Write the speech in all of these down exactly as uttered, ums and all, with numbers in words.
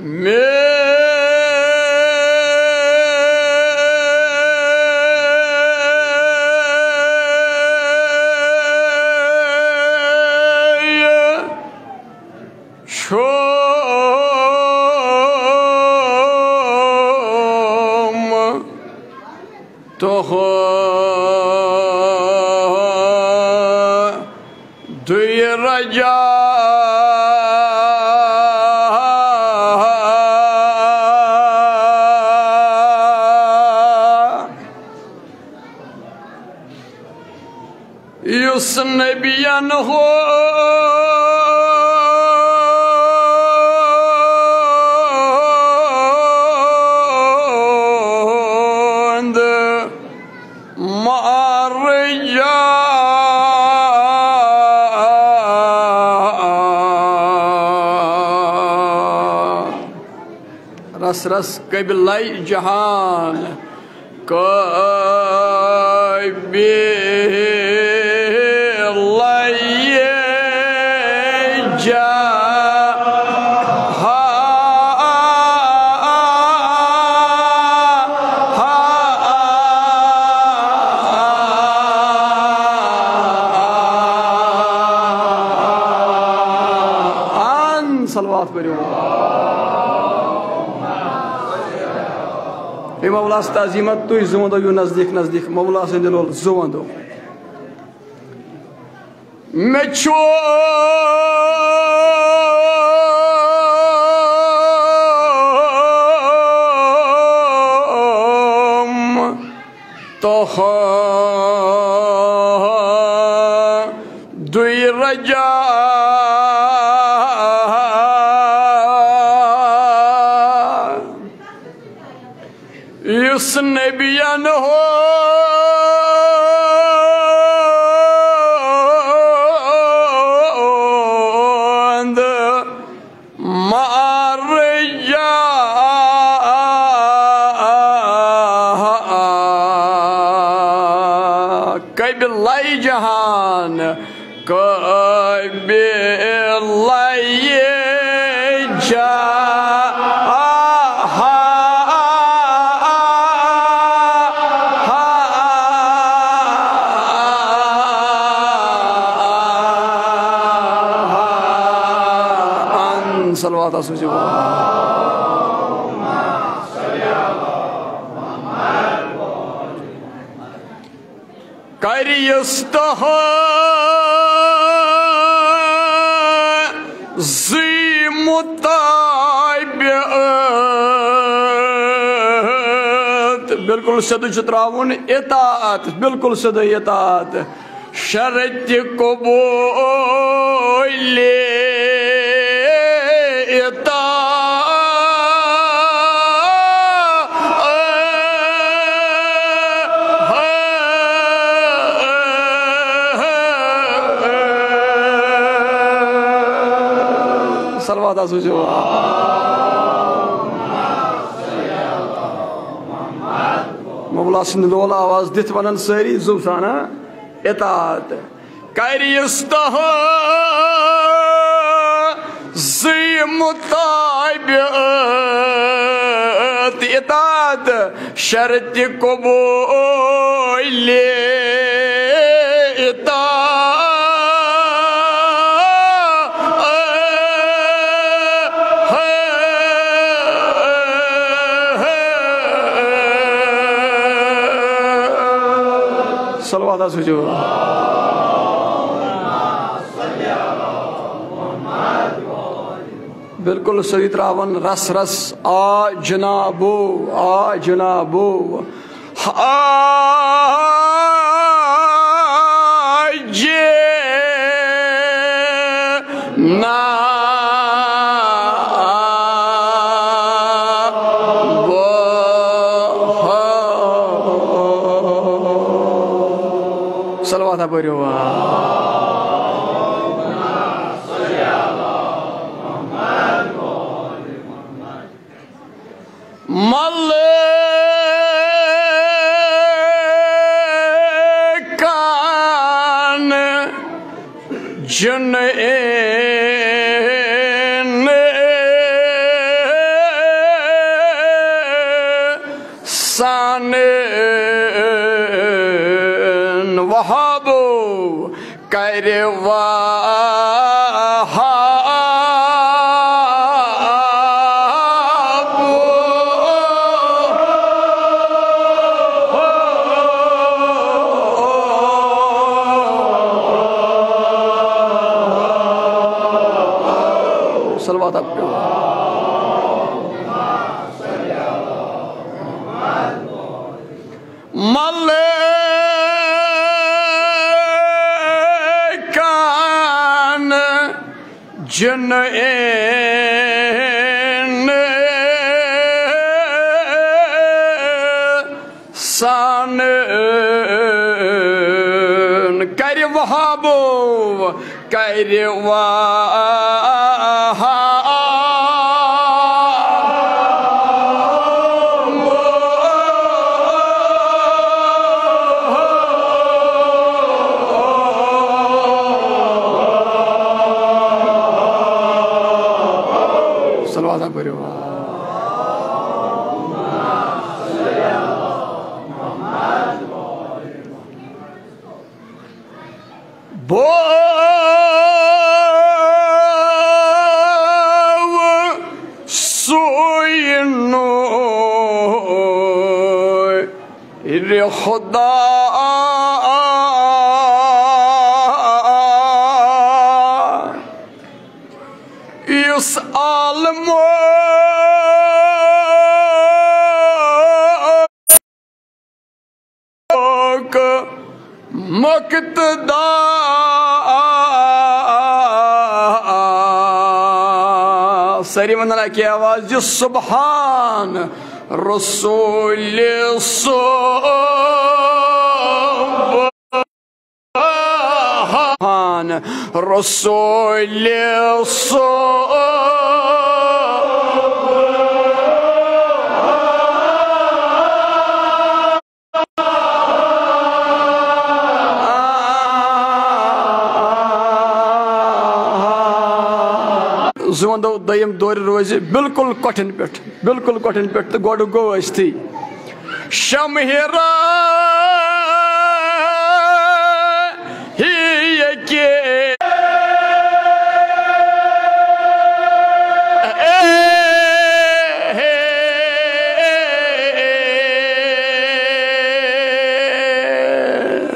مےٚ چھُم تُہُنٛدُے رجا۔ یُس نبیَن ہُنٛد مرجع۔ رس رس قبلہ جہان، قبلہ جہان۔ صلوات پٔرِو۔ اے مولا، تعظیمت تُہۍ زُوندو یِیِو نزدیٖک نزدیٖک، مولا سٕنٛدِ لول زُوندو۔ مےٚ چھُم تُہُنٛدُے رجا۔ یُس نبیَن ہُنٛد مرجع قبلہ جہان، قبلہ جہان۔ صلوات آسو جواب۔ کریُس تُہٕنٛزٕے مُطٲبِعت۔ بالکل سیوٚدُے چھُ ترٛاوُن اطاعت، بالکل سیوٚدُے اطاعت۔ شرطِ قبوٗلِ اطاعت۔ صلوات آسو جواب۔ مولا سٕنٛدِ لول آواز دِتھ وَنان سٲری زُو سان، ہا؟ اطاعت۔ کریُس تُہٕنٛزٕے مُطٲبِعت اطاعت، شرطِ قبوٗلِ اطاعت۔ صلوات آسو جواب۔ بالکل صحیح ترٛاوان رس رس۔ آ جنابو، آ جنابو۔ آ جنابو۔ صلوات پٔرِو۔ ملکان جنین وهاب. صلوات آپ۔ ملکان جن انسان کر وہابو، کر وہاب۔ صلوات پٔرِو۔ بہٕ سُے نوٗرِ خدا یُس عالمو مقتدا۔ سٲری وَنان اَکی آواز زِ سبحان رسول سبحان رسول سبحان۔ زٕ وَندو دوٚیِم دورِ روزِ بالکل کۄٹھٮ۪ن پٮ۪ٹھ، بالکل کۄٹھٮ۪ن پٮ۪ٹھ، تہٕ گۄڈٕ گوٚو ٲستھٕے۔ شمہٕ راہی ییٚکہِ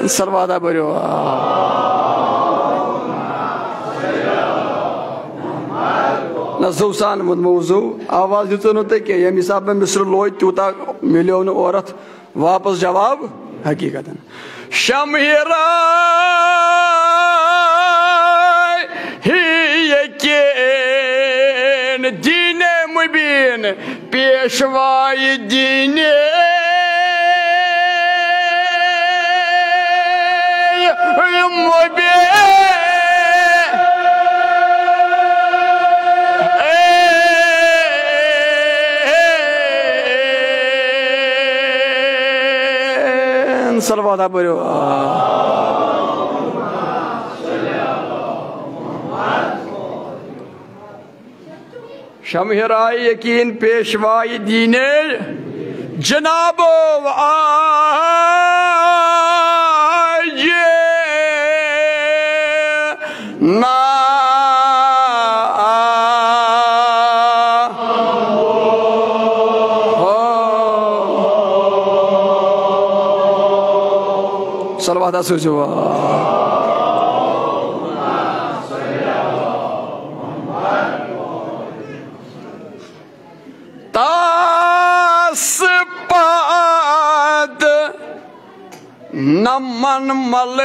صلوات پٔرِو۔ نہ، زُو سان ووٚن موضوع، آواز دِژٕو نہٕ تۄہہِ کینٛہہ، ییٚمہِ حسابہٕ مےٚ مِصرٕ لوج، تیوٗتاہ مِلیو نہٕ اورَتھ واپس جواب۔ حقیقتاً شمہٕ راہی ییٚکہِ دیٖنِ مُبیٖن پیشوایہِ دیٖنِ مُبیٖن۔ صلوات پٔرِو۔ شمہٕ راہی ییٚکہِ پیشوایہِ دیٖنِ جنابو آجے نا۔ صلوات سوٗزِو۔ تاس پاد نمن ملک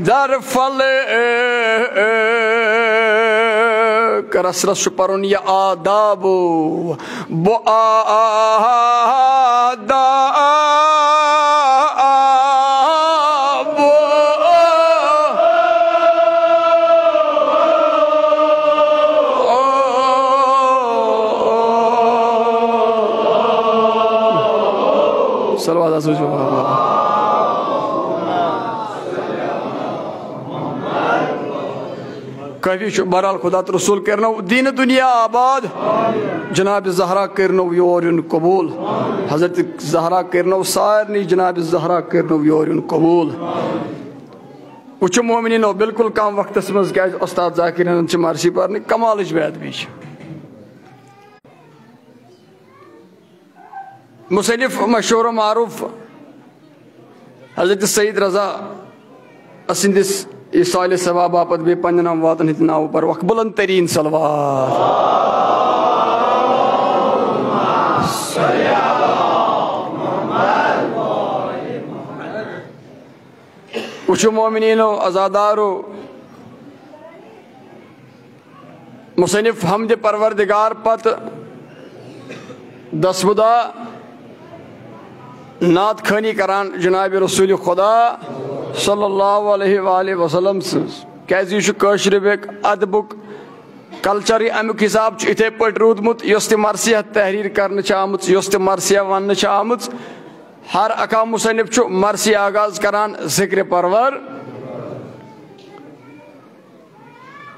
در فلک۔ رس رس چھُ پرُن یہِ آدابو۔ بہٕ آداب۔ صلوات حظ وٕچھِو۔ کٲفی چھُ۔ بہرحال، خدا تہٕ رسول کٔرنو دیٖنہٕ دُنیا آباد۔ جناب زہرا کٔرنو یور یُن قبوٗل۔ حضرت زہرا کٔرنو سارنٕے، جناب زہرا کٔرنو یور یُن قبوٗل۔ وٕچھِو مومنیٖنو، بالکل کم وقتس منٛز، کیازِ استاد ذاکر احمد چھِ مرثی پرنٕکۍ کمالٕچ بے ادبی چھِ۔ مصنف مشہور و معروف حضرت سید رضا سٕنٛدِس ایصال ثواب باپتھ بیٚیہِ پننٮ۪ن امواتن ہٕنٛدِ ناوٕ پرو اکھ بلند تریٖن صلوات۔ وٕچھِو مومنیٖنو، عزادارو، مصنف حمد پروردگار پتہٕ دسودا نعت خٲنی کران جناب رسول خدا صلی اللہ علیہ وآلہ وسلم سٕنٛز، کیازِ یہِ چھُ کٲشرِ بیٚک ادبُک culture، امیُک حساب چھُ اِتھے پٲٹھۍ روٗدمُت۔ یۄس تہِ مرثیہ تحریر کرنہٕ چھِ آمٕژ، یۄس تہِ مرثیہ وننہٕ چھِ آمٕژ، ہر اکھا مصنف چھُ مرثی آغاز کران ذکر پرور۔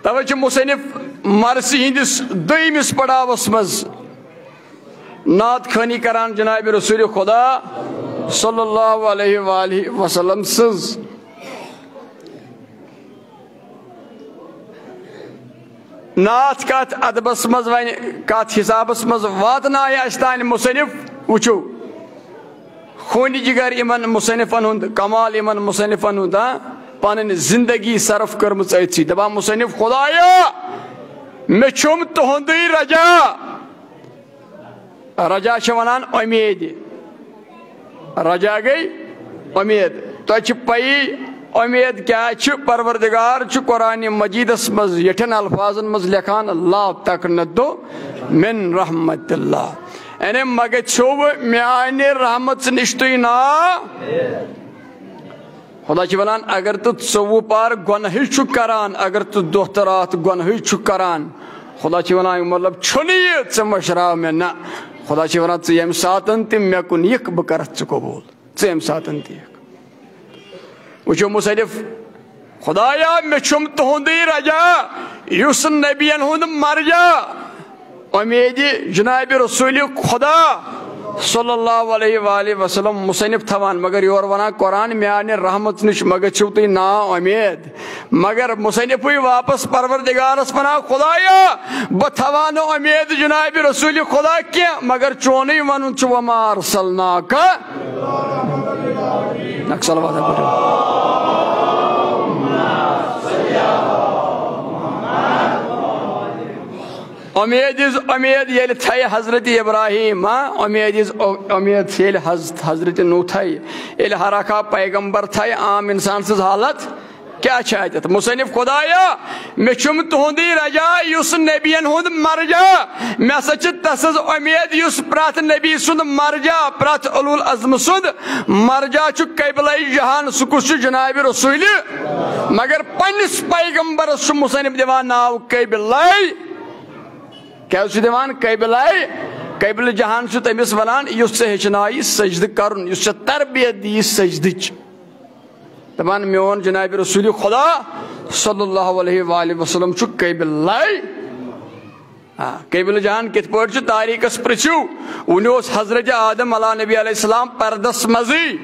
توے چھُ مصنف مرثی ہٕنٛدِس دوٚیمِس پڑاوس منٛز نعت خٲنی کران جناب رسول خدا صلی اللہ علیہ وآلہ وسلم سٕنٛز۔ نعت کتھ ادبس منٛز، وۄنۍ کتھ حسابس منٛز واتنایہِ اسہِ تانۍ مصنف؟ وٕچھِو، خوٗنہِ جگر یِمن مصنفن ہُنٛد، کمال یِمن مصنفن ہُنٛد، ہاں، پنٕنۍ زندگی صرف کٔرمٕژ أتھۍ سۭتۍ۔ دپان مصنف، خدایا، مےٚ چھُم تُہُنٛدُے رجا۔ رجا چھِ ونان اُمید۔ رجا گٔے اُمید۔ تۄہہِ چھِ پَیی اُمید کیٛاہ چھِ؟ پروردگار چھُ قرآن مجیدس منٛز یِتھٮ۪ن الفاظن منٛز لیکھان، "لا تقنطوا من رحمت اللہ"، یعنی مہ گژھِو میانہِ رحمت نِش تُہۍ نا۔ خدا چھِ ونان، اگر ژٕ ژوٚوُہ پار گۄنہٕے چھُکھ کران، اگر ژٕ دۄہ تہٕ راتھ گۄنہٕے چھُکھ کران، خدا چھِ ونان، مطلب چھُنہٕ یہِ، ژٕ مٔشراو مےٚ، نہ۔ خدا چھِ ونان، ژٕ ییٚمہِ ساتن تہِ مےٚ کُن یِکھ، بہٕ کرتھ ژٕ قبوٗل۔ ژٕ ییٚمہِ ساتن تہِ یِکھ۔ وٕچھِو مصنف، خدایا، مےٚ چھُم تُہُنٛدُے رجا، یُس نبین ہُنٛد مرجع، اُمید جناب رسول خدا صلی اللہ علیہ وآلہ وسلم، مصنف تھاوان، مگر یورٕ ونان قرآن، میانہِ رحمت نِش مہ گٔژھِو تُہۍ نا اُمید۔ مگر مصنفٕے واپس پروردگارس ونان، خدایا، بہٕ تھاوان نہٕ اُمید جناب رسول خدا کینٛہہ، مگر چونُے ونُن چھُ، وما ارسلناک۔ اکھ صلوات پٔرِو۔ اُمید ہٕنٛز اُمید ییٚلہِ تھایہِ حضرت ابراہیم، ہاں، اُمید ہٕنٛز اُ-، اُمید ییٚلہِ حض-، حضرت نوح تھایہِ، ییٚلہِ ہر اکھا پیغمبر تھایہِ، عام انسان سٕنٛز حالت کیٛاہ چھِ اتٮ۪تھ؟ مصنف، خدایا، مےٚ چھُم تُہُنٛدُے رجا، یُس نبین ہُنٛد مرجع، مےٚ ہسا چھِ تسٕنٛز اُمید، یُس پرٛٮ۪تھ نبی سُنٛد مرجع، پرٛٮ۪تھ اولو العزم سُنٛد مرجع چھُ قبلہ جہان، سُہ کُس چھُ؟ جناب رسول۔ مگر پننِس پیغمبرس چھُ مصنف دِوان ناو قبلہ۔ کیٛازِ چھُ دِوان قبلہ؟ قبلہ جہان چھُ تٔمِس ونان، یُس ژےٚ ہیٚچھنایہِ سجدٕ کرُن، یُس ژےٚ تربیت دِیہِ سجدٕچ۔ دپان، میون جناب رسول خدا صلی اللہ علیہ وآلہ وسلم چھُ قبلہ۔ آ، قبلہ جان کِتھ پٲٹھۍ چھُ؟ تاریخس پرٛژھِو۔ وُنہِ اوس حضرت آدم علیہ نبی علیہ السلام پردس منٛزٕے،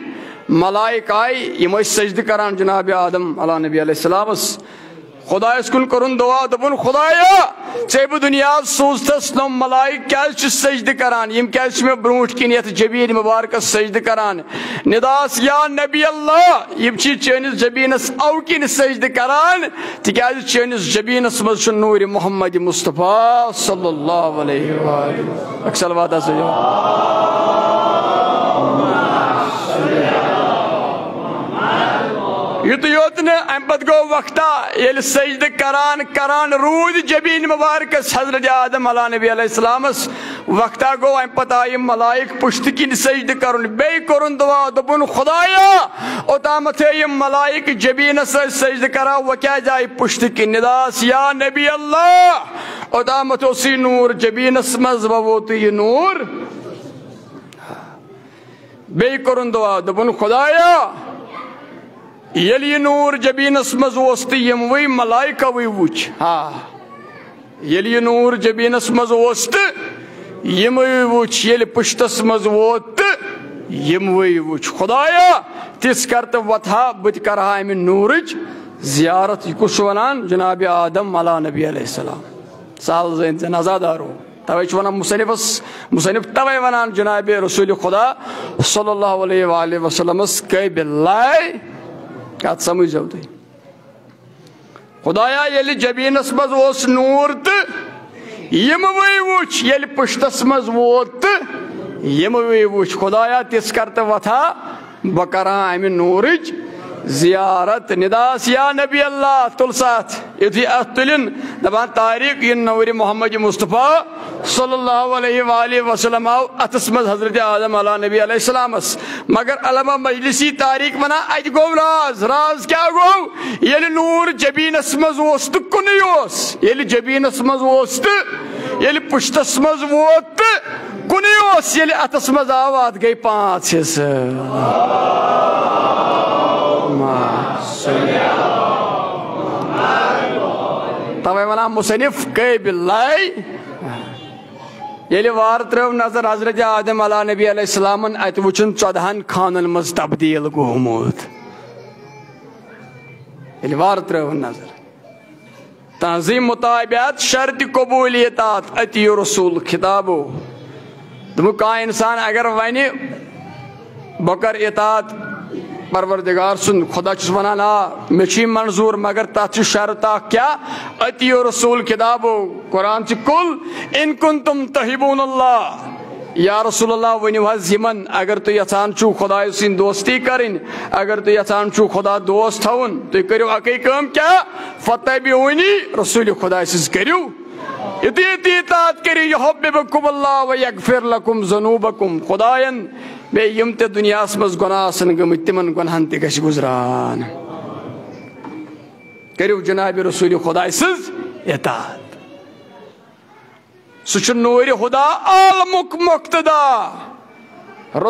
ملائک آے، یِم ٲسۍ سجدٕ کران جناب آدم علیہ نبی علیہ السلامس۔ خدایس کُن کوٚرُن دعا، دوٚپُن، خدایا، ژےٚ بہٕ دُنیاہس سوٗزتھس، نۄم ملائک کیازِ چھِ سجدٕ کران؟ یِم کیازِ چھِ مےٚ برونٛٹھ کِنۍ یتھ جبین مبارکس سجدٕ کران؟ نداس یا نبی اللہ، یِم چھِ چٲنِس جبینس اَوٕ کِنۍ سجدٕ کران، تِکیازِ چٲنِس جبینس منٛز چھُ نوٗرِ محمد مصطفیٰ صلی اللہ علیہ وآلہ۔ اکھ صلوات حض۔ یُتُے یوت نہٕ، امہِ پتہٕ گوٚو وقتا، ییٚلہِ سجدٕ کران کران روٗدۍ جبین مبارکس حضرت آدم علیہ نبی علیہ السلامس، وقتا گوٚو، امہِ پتہٕ آیہِ ملائک پُشتہٕ کِنۍ سجدٕ کرُن، بیٚیہِ کوٚرُن دعا، دوٚپُن، خدایا، اوٚتامتھ ٲسۍ یِم ملائک جبینس ٲسۍ سجدٕ کران، وۄنۍ کیازِ آیہِ پُشتہٕ کِنۍ؟ نداس یا نبی اللہ، اوٚتامتھ اوس یہِ نوٗر جبینس منٛز، وۄنۍ ووتُے یہِ نوٗر۔ بیٚیہِ کوٚرُن دعا، دوٚپُن، خدایا، ییٚلہِ یہِ نوٗر جبیٖنس منٛز اوس تہٕ یِموٕے ملائکوٕے وُچھ۔ آ، ییٚلہِ یہِ نوٗر جبیٖنس منٛز اوس تہٕ یِموٕے وُچھ، ییٚلہِ پُشتس منٛز ووت تہٕ یِموٕے وُچھ۔ خدایا، تِژھ کر تہٕ وۄتھا، بہٕ تہِ کرٕ ہا امہِ نوٗرٕچ زیارت۔ یہِ کُس چھُ ونان؟ جناب آدم علیٰ نبی علیہ السلام۔ سہل زٲنۍ زن عزادارو۔ توے چھُ ونان مصنفس، مصنف توے ونان جناب رسول خدا صلی اللہ علیہ وآلہ وسلمس قٲبلے۔ کتھ سمجھو تُہۍ؟ خدایا، ییٚلہِ جبیٖنس منٛز اوس نوٗر تہٕ یِموٕے وُچھ، ییٚلہِ پُشتس منٛز ووت تہٕ یِموٕے وُچھ۔ خدایا، تِژھ کر تہٕ وۄتھا، بہٕ کرٕ ہا امہِ نوٗرٕچ زیارت۔ نداس یا نبی اللہ، تُل سا اتھ۔ یُتھُے اتھ تُلِن، دپان، طاریق، یہِ نوٗرِ محمد مصطفیٰ صلی اللہ علیہ وآلہ وسلم آو اتھس منٛز حضرت آدم علیٰ نبی علیہ السلامس۔ مگر علماء مجلسی طاریق ونان، اتہِ گوٚو راز۔ راز کیٛاہ گوٚو؟ ییٚلہِ نوٗر جبیٖنس منٛز اوس تہٕ کُنُے اوس، ییٚلہِ جبیٖنس منٛز اوس تہٕ ییٚلہِ پُشتس منٛز ووت تہٕ کُنُے اوس، ییٚلہِ اتھس منٛز آو، اتھ گٔے پانٛژھ حصہٕ۔ توے ونان مصنف قٲبلے۔ ییٚلہِ وارٕ ترٲو نظر حضرت آدم علیٰ نبی علیہ السلامن، اتہِ وُچھُن ژۄدہن خانن منٛز تبدیل گوٚمُت۔ ییٚلہِ وارٕ ترٲو نظر، تہذیب مطابعت شرط قبولیت آت اتی رسول خطابو۔ دوٚپُکھ، کانٛہہ انسان اگر ونہِ، بہٕ کرٕ اطاعت پروردگار سُنٛد، خدا چھُس ونان، آ، مےٚ چھُ یہِ منظور، مگر تتھ چھُ شرط اکھ، کیٛاہ؟ اتی رسول خطابو۔ قرآن چھُ، قل ان کنتم تحبون اللہ۔ یا رسول اللہ، ؤنِو حظ یِمن، اگر تُہۍ یژھان چھِو خدایہِ سٕنٛدۍ دوستی کرٕنۍ، اگر تُہۍ یژھان چھِو خدا دوست تھاوُن، تُہۍ کٔرِو اکٕے کٲم، کیٛاہ؟ فتبعونی، رسول خدایہِ سٕنٛز کٔرِو۔ یُتھُے، یُتھُے اطاعت کٔرِو، یحببکم اللہ و یغفر لکم ذنوبکم۔ خداین بیٚیہِ یِم تہِ دُنیاہس منٛز گۄناہ آسن گٔمٕتۍ، تِمن گۄناہن تہِ گژھِ گُزران۔ کٔرِو جناب رسول خدایہِ سٕنٛز اطاعت۔ سُہ چھُ نوٗرِ ہُدا عالمُک مقتدا۔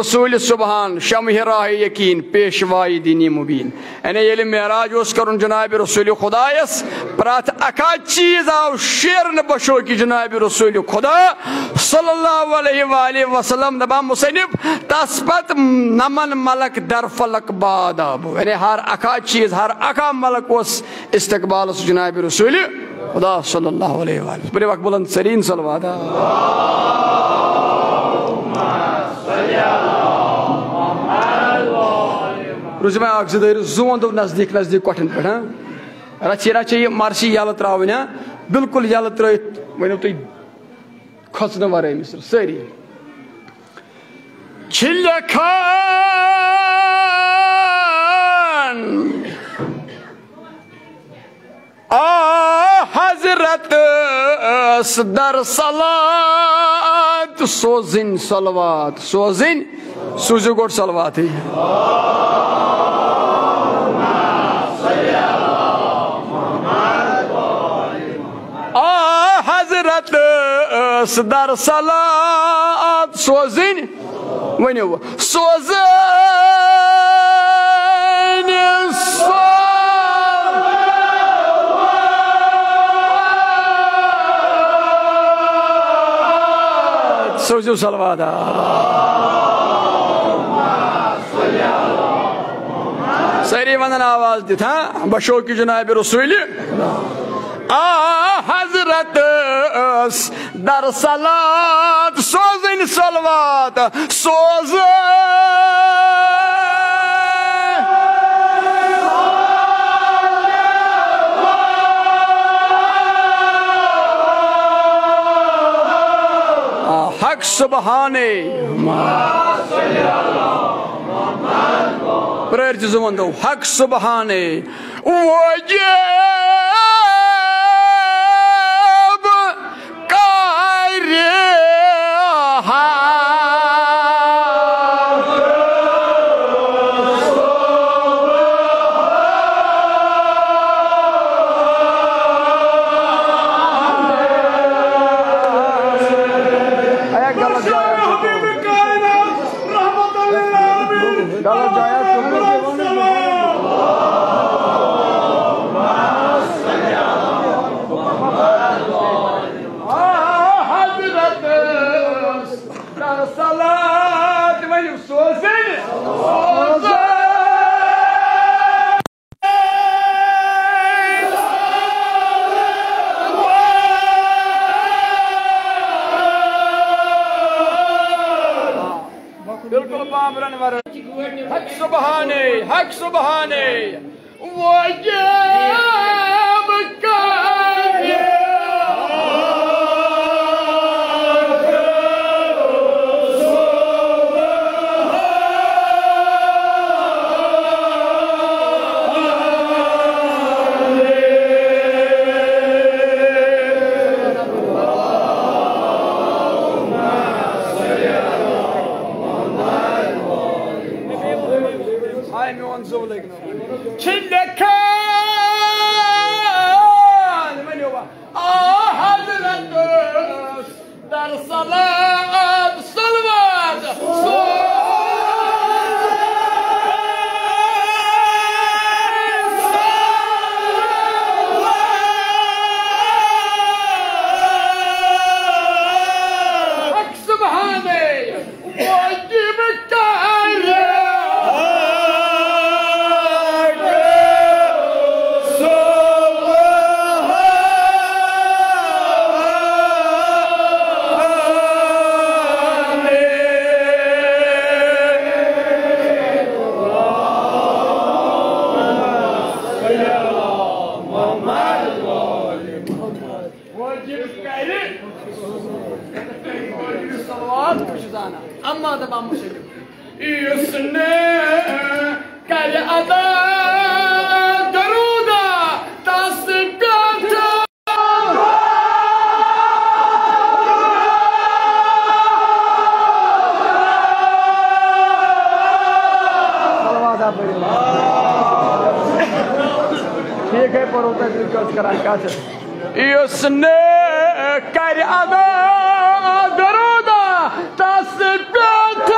رسول سبحان، شمع راہ یقین، پیشوائے دین مبین۔ یعنی ییٚلہِ معراج اوس کرُن جناب رسول خدایس، پرٛٮ۪تھ اکھ چیٖز آو شیرنہٕ بشوقِ جناب رسول خدا صلی اللہ علیہ وآلہ وسلم۔ دپان مصنف، تس پتہٕ نمن ملک در فلک باد آو۔ یعنی ہر اکھ چیٖز، ہر اکھ ملک اوس استقبالس جناب رسول خدا صلی اللہ علیہ وآلہ۔ پٔرِو اکھ بلند تریٖن صلوات۔ روٗزِو وۄنۍ اکھ زٕ دٲیرٕ، زوٗن دو نزدیٖک نزدیٖک کۄٹھٮ۪ن پٮ۪ٹھ، ہاں؟ رَژھِ رَژھِ یہِ مرثی یَلہٕ ترٛاوٕنۍ، ہاں؟ بِلکُل یَلہٕ ترٛٲوِتھ ؤنِو تُہۍ کھۄژنہٕ ورٲے مِصر سٲری۔ چھِ لیکھان آ حضرت ٲس در صلات سوزٕنۍ صلوات سوزٕنۍ، سوٗزِو گۄڈٕ صلواتٕے۔ آ حضرت ٲس در صلات سوزٕنۍ، ؤنِو، سوزٕنۍ صلوات۔ سوٗزِو صلوات۔ سٲری ونن آواز دِتھ، ہاں؟ بشوقِ جناب رسول۔ آ حضرت ٲس در صلات سوزٕنۍ صلوات سوزٕنۍ۔ آ، حق سبحانے۔ پرٲرۍ زِ زٕ وندو، حق سبحانے۔ وجب کارِ سبحانے، حق سبحانے۔ واجب کرے۔ ہاے میون زُو لٔگۍ نہٕ۔ چھِ لیکھان، ؤنِو وۄنۍ، آ حضرت در صلوات، صلوات۔ حق سبحانے۔ واجب کرے۔ واجب کرِ۔ صلوات کُس چھُ زانان؟ اما دپان مُشرِک۔ یُس نہٕ کرِ ادا درودہ تس پٮ۪ٹھ۔ صلوات آپ پڑھیے۔ ٹھیک ہے، پڑھو، تقریر کیٛاہ چھِ کران، کیٛاہ چھِ؟ یُس نہٕ کرِ ادا درودہ تس پٮ۪ٹھ۔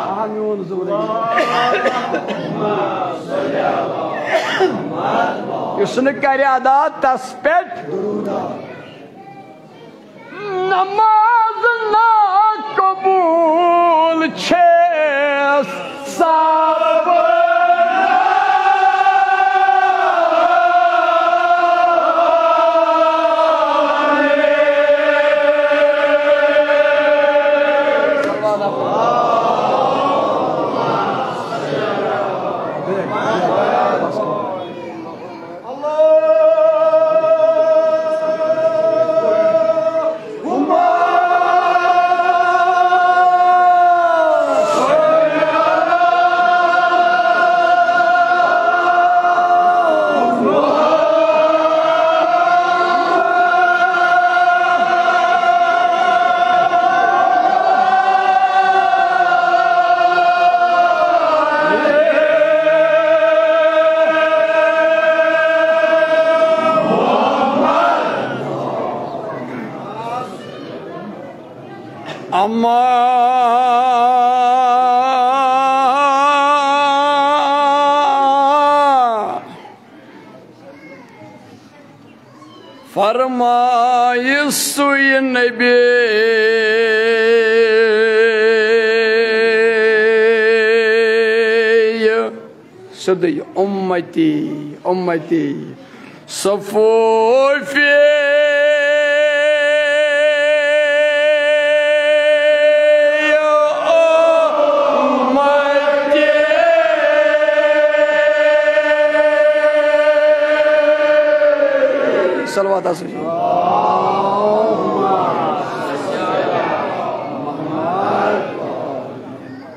آ، میون زُو۔ یُس نہٕ کرِ ادا تس پٮ۪ٹھ۔ نماز ناقبول چھس صاحب۔ اما فرمایہِ سُے نبی سیوٚدُے، امتی، امتی، صفوفی امتی۔ صلوات آسو جی۔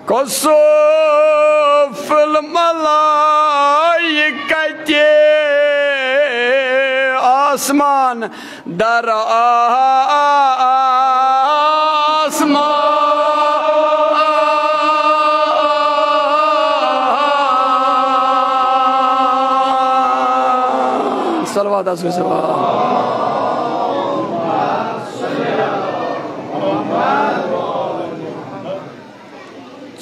کسوف الملائکہ آسمان در آسمان۔ صلوات آسو، صلوات۔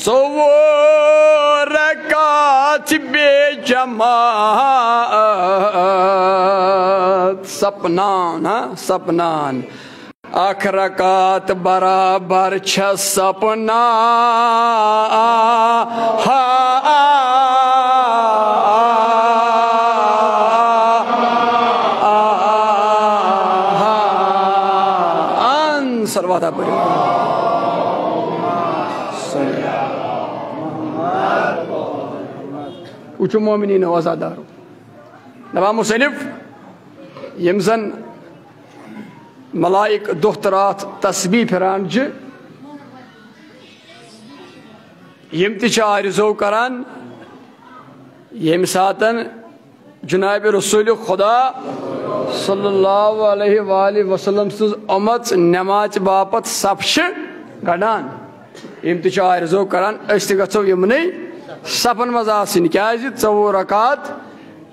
ژوٚوُہ رکعت بے جماعت سپنان، ہاں، سپنان۔ اکھ رکعت برابر چھس سپنان۔ ہا، آ، آ، آ۔ صلوات پٔرِو۔ وٕچھِو مومنیٖنو عزادارو، دَپان مُصنِف، یِم زَن ملائک دۄہ تہٕ راتھ تسبیح پھِران چھِ، یِم تہِ چھِ آرزو کران، ییٚمہِ ساتَن جناب رسول خدا صلی اللہ علیہ وآلہ وسلم سٕنٛز آمٕژ نمازِ باپتھ صف چھِ گڑان۔ یِم تہِ چھِ آرزو کران، أسۍ تہِ گژھو یِمنٕے صفن منٛز آسٕنۍ۔ کیازِ؟ ژوٚوُہ رکعت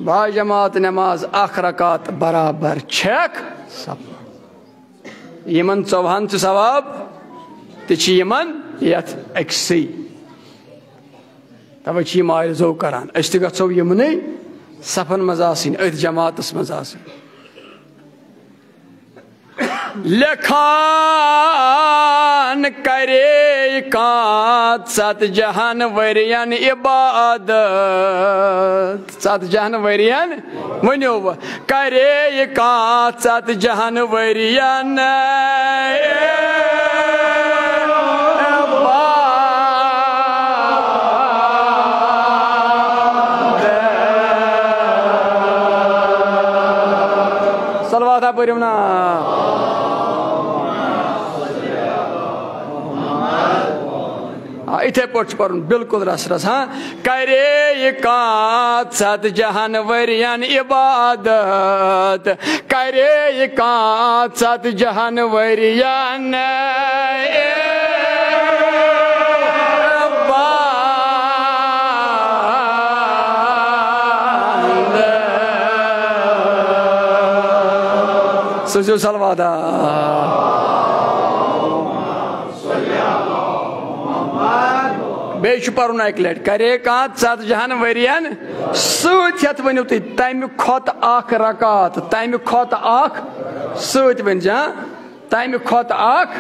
با جماعت نماز، اکھ رکعت برابر چھکھ صف۔ یِمن ژوٚوُہن چھُ ثواب، تہِ چھِ یِمن یتھ أکسٕے۔ توے چھِ یِم آرزو کران، أسۍ تہِ گژھو یِمنٕے صفن منٛز آسٕنۍ، أتھۍ جماعتس منٛز آسٕنۍ۔ لیکھان کرے کانٛہہ ژتجہن ؤرین عبادت، ژتجہن ؤرین، ؤنِو، کرے یہِ کانٛہہ ژتجہن ؤرین۔ صلوات پٔرِو نا۔ آ، یِتھے پٲٹھۍ چھُ پَرُن، بالکل رَس رَس، ہاں۔ کرے یہِ کانٛہہ ژتجہن ؤرین عبادت، کرے یہِ کانٛہہ ژتجہن ؤرین عبادت۔ سوٗزِو صلوات۔ بیٚیہِ چھُ پَرُن اَکہِ لَٹہِ، کرے کانٛہہ ژتجہن ؤرین سۭتۍ ہٮ۪تھ، ؤنِو تُہۍ، تَمہِ کھۄتہٕ اکھ رکعت، تَمہِ کھۄتہٕ اکھ سۭتۍ ؤنۍ زِ، ہاں؟ تَمہِ کھۄتہٕ اکھ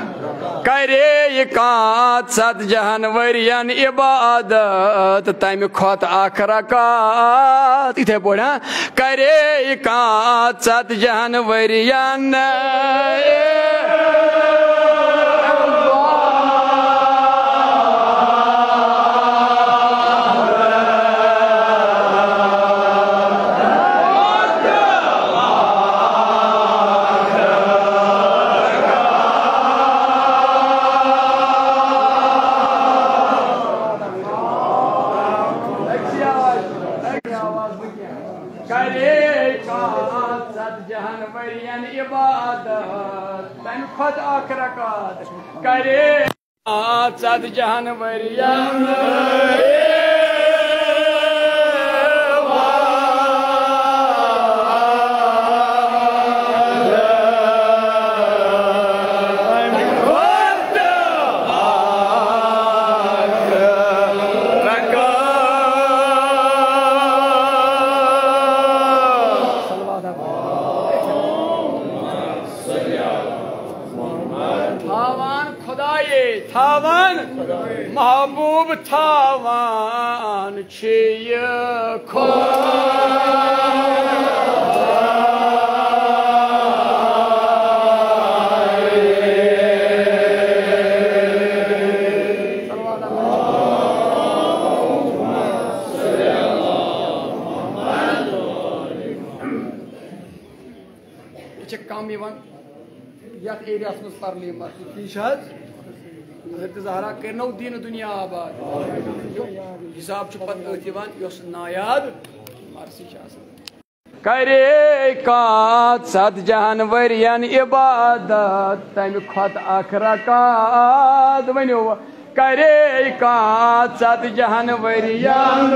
کرے یہِ کانٛہہ ژتجہن ؤرین عبادت، تَمہِ کھۄتہٕ اکھ رکعت، یِتھے پٲٹھۍ، ہاں؟ کرے کانٛہہ ژتجہن ؤرین۔ کرے کانٛہہ ژتجہن ؤرین عبادت، تَمہِ کھۄتہٕ اکھ رکعت۔ کرے کانٛہہ ژتجہن ؤرین۔ تھاوان خدایے، تھاوان محبوب، تھاوان چھِ یہِ خۄدایے۔ یہِ چھِ کم یِوان یتھ ایریاہس منٛز پرنہٕ یِم مسجد، ٹھیٖک چھِ حظ؟ حضرت زہرا کٔرنو دیٖنہٕ دُنیا آباد۔ حساب چھُ پتہٕ أتھۍ یِوان یۄس نایاد مرثی چھِ آسان۔ کرے کانٛہہ ژتجہن ؤرین عبادت، تمہِ کھۄتہٕ اکھ رکعت ؤنِو۔ کرے کانٛہہ ژتجہن ؤرین۔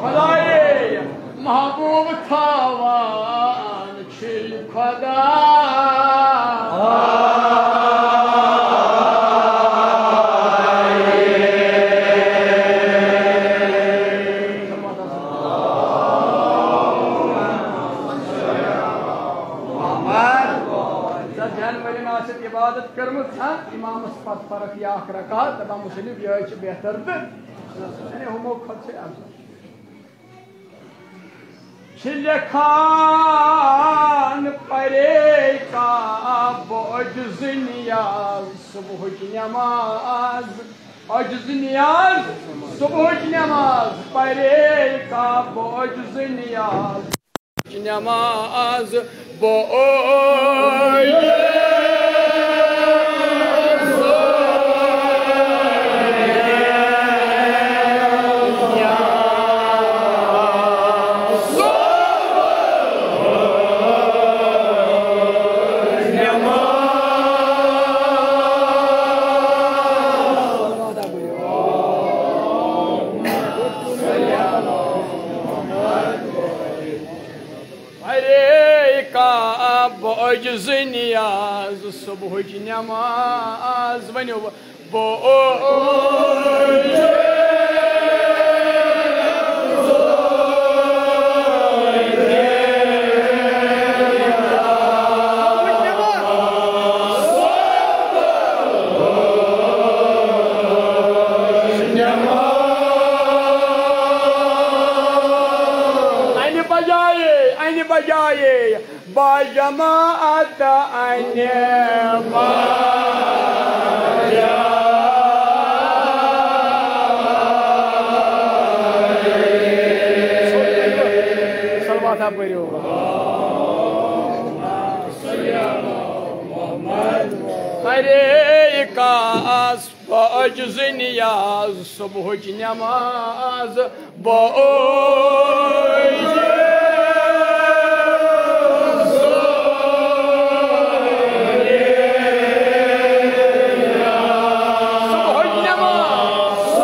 خدایے، محبوب تھاوان چھُے خدا۔ پتہٕ پرکھ یہِ اکھ رکعت، دپان مُصنف، یِہوٚے چھِ بہتر تہٕ یعنی ہُمو کھۄتہٕ چھِ افضل۔ چھِ لیکھان پرے کا بہٕ عجز نیاز صبحٕچ نماز، عجز نیاز صبحٕچ نماز، پرے کا بہٕ عجز نیاز۔ نماز بوئے۔ ارے کعبہ عجز نیاز صبحٕچ نماز، ؤنِو، بہٕ اوسُس۔ انہِ بجایے، انہِ بجایے، با جماعت انہِ با صلوات پٔرِو۔ ارے کاس بہٕ عجز نیاز صبحٕچ نماز بہٕ اوسُس۔ صبحٕچ نماز۔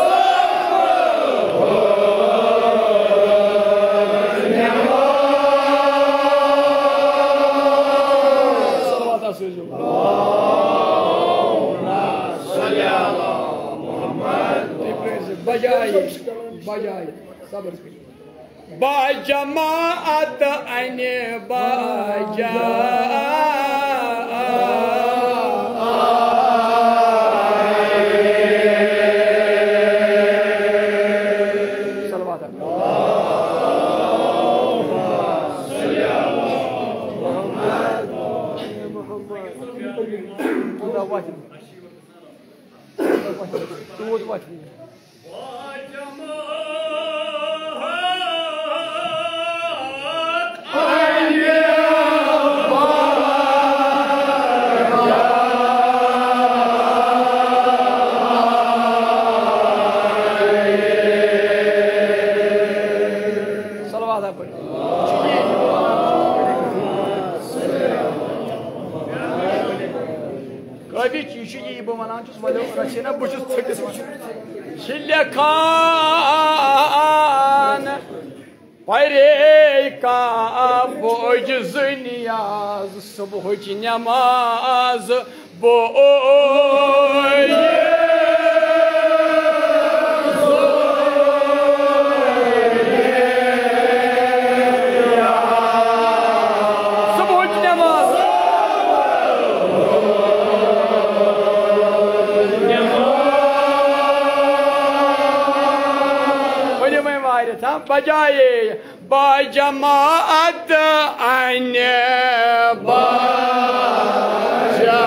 صلوات آسٲیِو۔ بجایہِ، بجایہِ، صبر کٔرِو۔ با جماعت انہِ با جا۔ صلوات۔ کوٗتاہ وَتھِ؟ کوٗت وَتھِ؟ صلوات پٔرِو۔ کٲفی چھُ، یہِ چھُ یی بہٕ وَنان چھُس، ؤلِو رَژھِ نہ بہٕ چھُس ژھٔٹِس وٕچھُن۔ چھِ لیکھان پرے کا بہٕ عجز نیاز صبحٕچ نماز بہٕ اوسُس۔ صبحٕچ نماز۔ ؤلِو وۄنۍ واریاہ تام بجایے با جماعت انہِ با جا۔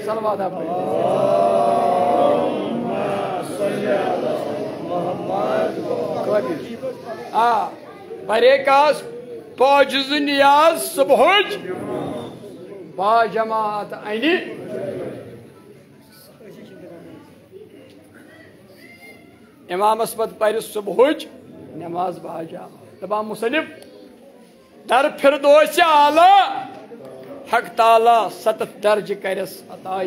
صلوات پٔرِو۔ قٲبِل۔ آ، پرے کاس بہٕ عجز نیاز صبحٕچ با جماعت انہِ۔ امامس پتہٕ پرِ صبحٕچ نماز با جماعت۔ دپان مُصنف، در فردوس اعلیٰ حق تعالیٰ ستتھ درجہٕ کرٮ۪س عطا۔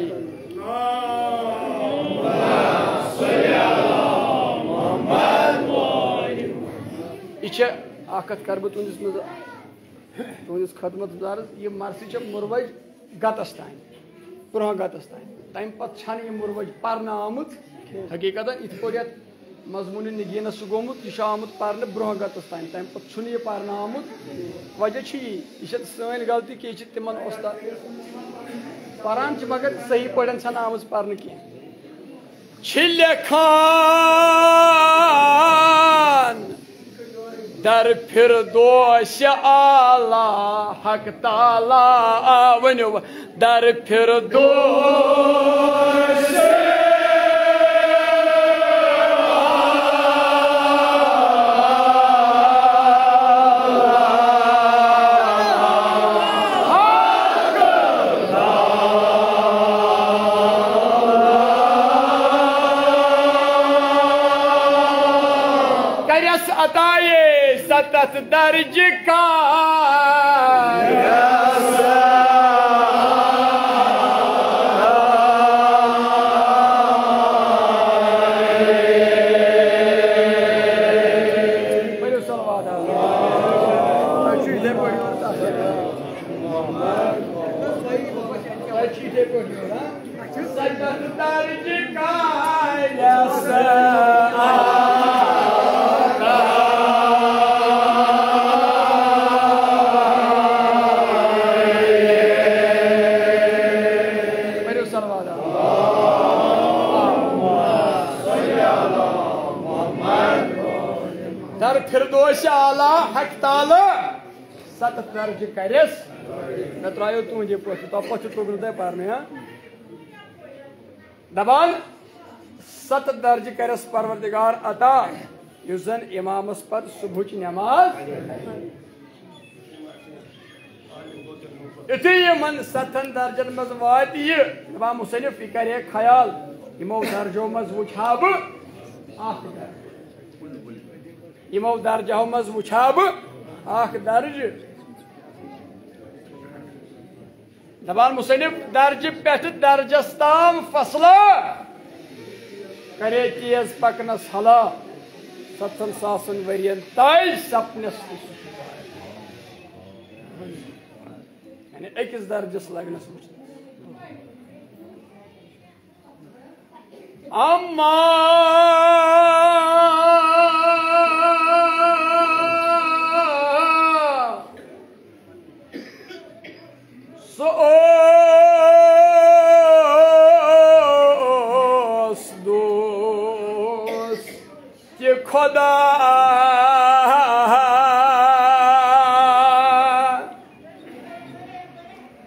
یہِ چھِ اکھ کتھ کرٕ بہٕ تُہنٛدِس منٛز، تُہنٛدِس خدمتس منٛز عرض، یہِ مرثی چھِ مُروج گتس تام، برونٛہہ گتس تام۔ تمہِ پتہٕ چھنہٕ یہِ مُروج پرنہٕ آمٕژ۔ حقیقتاً یِتھ پٲٹھۍ یتھ مضموٗنہِ نگیٖنَس چھُ گوٚمُت، یہِ چھُ آمُت پرنہٕ برونٛہہ گتَس تام، تَمہِ پتہٕ چھُنہٕ یہِ پرنہٕ آمُت۔ وجہ چھُ یی، یہِ چھِ سٲنۍ غلطی کہِ یہِ چھِ تِمن اُستا-، پران چھِ مگر صحیح پٲٹھۍ چھَنہٕ آمٕژ پرنہٕ کینٛہہ۔ چھِ لیکھان در فردوس اعلیٰ حق تعالیٰ، آ، ؤنِو، در فردوس۔ کرس عطایے ستتھ درجہ کار۔ پٔرِو صلوات۔ تۄہہِ چھُ یِتھَے پٲٹھۍ یورٕ تَتھ۔ تۄہہِ چھُ یِتھَے پٲٹھۍ یورٕ، ہا؟ سجدٕ درج کالس آقا۔ پٔرِو صلوات۔ در فردوس اعلیٰ حق تعالیٰ ستتھ درجہٕ کرٮ۪س۔ مےٚ ترٛایو تُہنٛدِ پٲٹھۍ، تۄہہِ پتہٕ چھُ توٚگمُت تۄہہِ پرنُے، ہا؟ دپان، ستتھ درجہٕ کرٮ۪س پروردگار عطا، یُس زن امامس پتہٕ صبحٕچ نماز۔ یُتھُے یِمن ستتھن درجن منٛز واتہِ یہِ، دپان مصنف، یہِ کرِ خیال، یِمو درجو منٛز وٕچھ ہا بہٕ اکھ درجہٕ۔ یِمو درجو منٛز وٕچھ ہا بہٕ اکھ درجہٕ۔ دپان مصنف، درجہِ پٮ۪ٹھٕ درجس تام فصلہ کرے تیز پکنس ہلا، ستتھن ساسن ؤرین تام سپنس۔ یعنی أکِس درجس لگنس وٕچھنس۔ اما سُہ اوس دوست تہِ خدا۔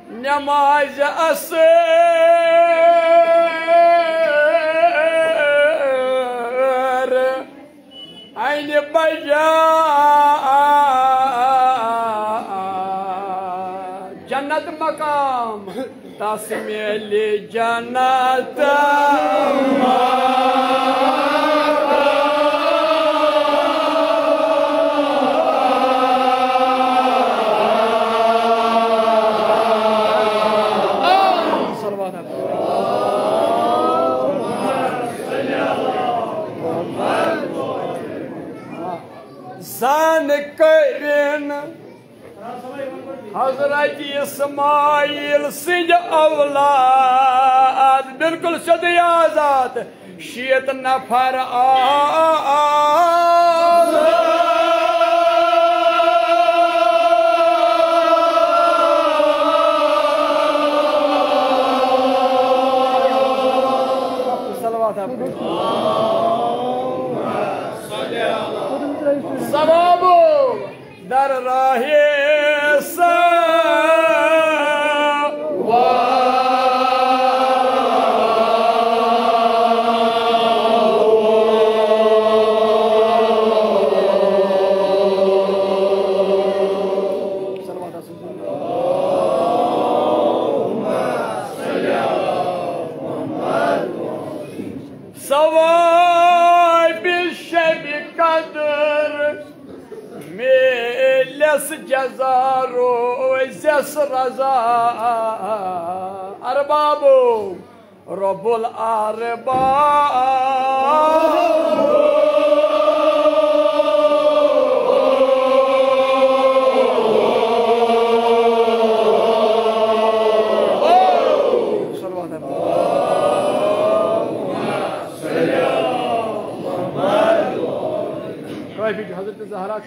نماز اثر عین بجا، جنت مقام تس میلہِ جنت۔ صلوات۔ زن کٔرِن حضرت اسماعیل سٕنٛدۍ اولاد، بالکل سیوٚدُے آزاد، شیٖتھ نفر آ۔ صلوات۔ ثوابو در راہ سوا۔ ثواب شب قدر میلس جزا روزس رضا۔ اربابو رب الارباب۔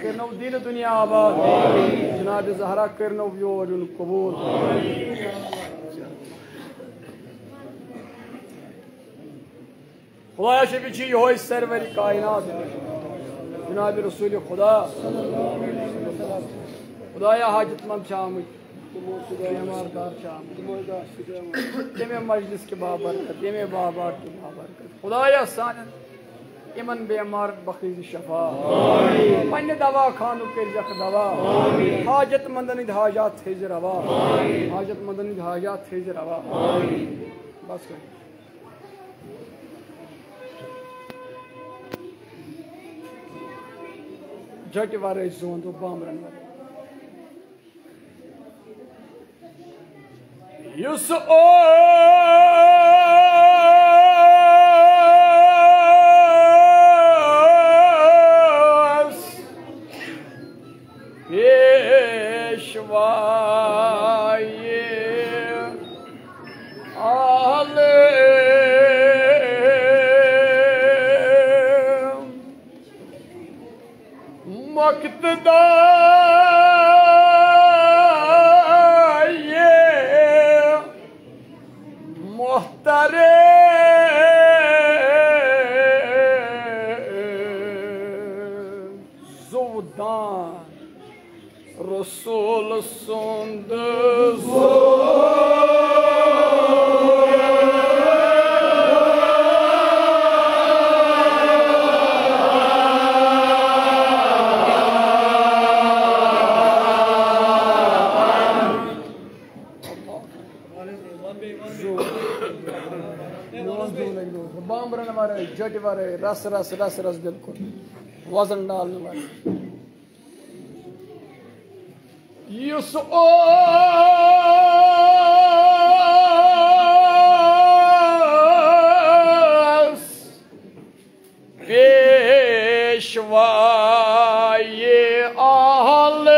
کٔرنو دین دنیا آباد۔ جناب زہرا کٔرنو یور یُن قبول۔ خدایا، شفیع چھِ یِہوٚے سرور کائنات، جناب رسول خدا۔ خدایا، حاجت مند چھِ آمٕتۍ، بیمار دار چھِ آمٕتۍ، تَمے مجلس کہِ بابرکت، تَمے بابا کہِ بابرکت۔ خدایا، سانٮ۪ن یِمن بیمارن بخشی شفا۔ پننہِ دوا خانُک کٔرزٮ۪کھ دوا۔ حاجت مندن ہٕنٛدۍ حاجات تھٲیزِ روا۔ حاجت مندن ہٕنٛدۍ حاجات تھٲیزِ روا۔ بس کٔرِو۔ جھٹہِ ورٲے زوندو بامبرن ورٲے۔ یُس اوس پیشوایہِ عالم مقتدایہِ محترم زُودان رسول سُنٛد زُودان۔ میون زُو لگہِ نہٕ بامبرن ورٲے، جٹہِ ورٲے، رس رس، رس رس، بالکل وزن ڈالنہٕ ورٲے۔ یُس اوس پیشوایہِ عالم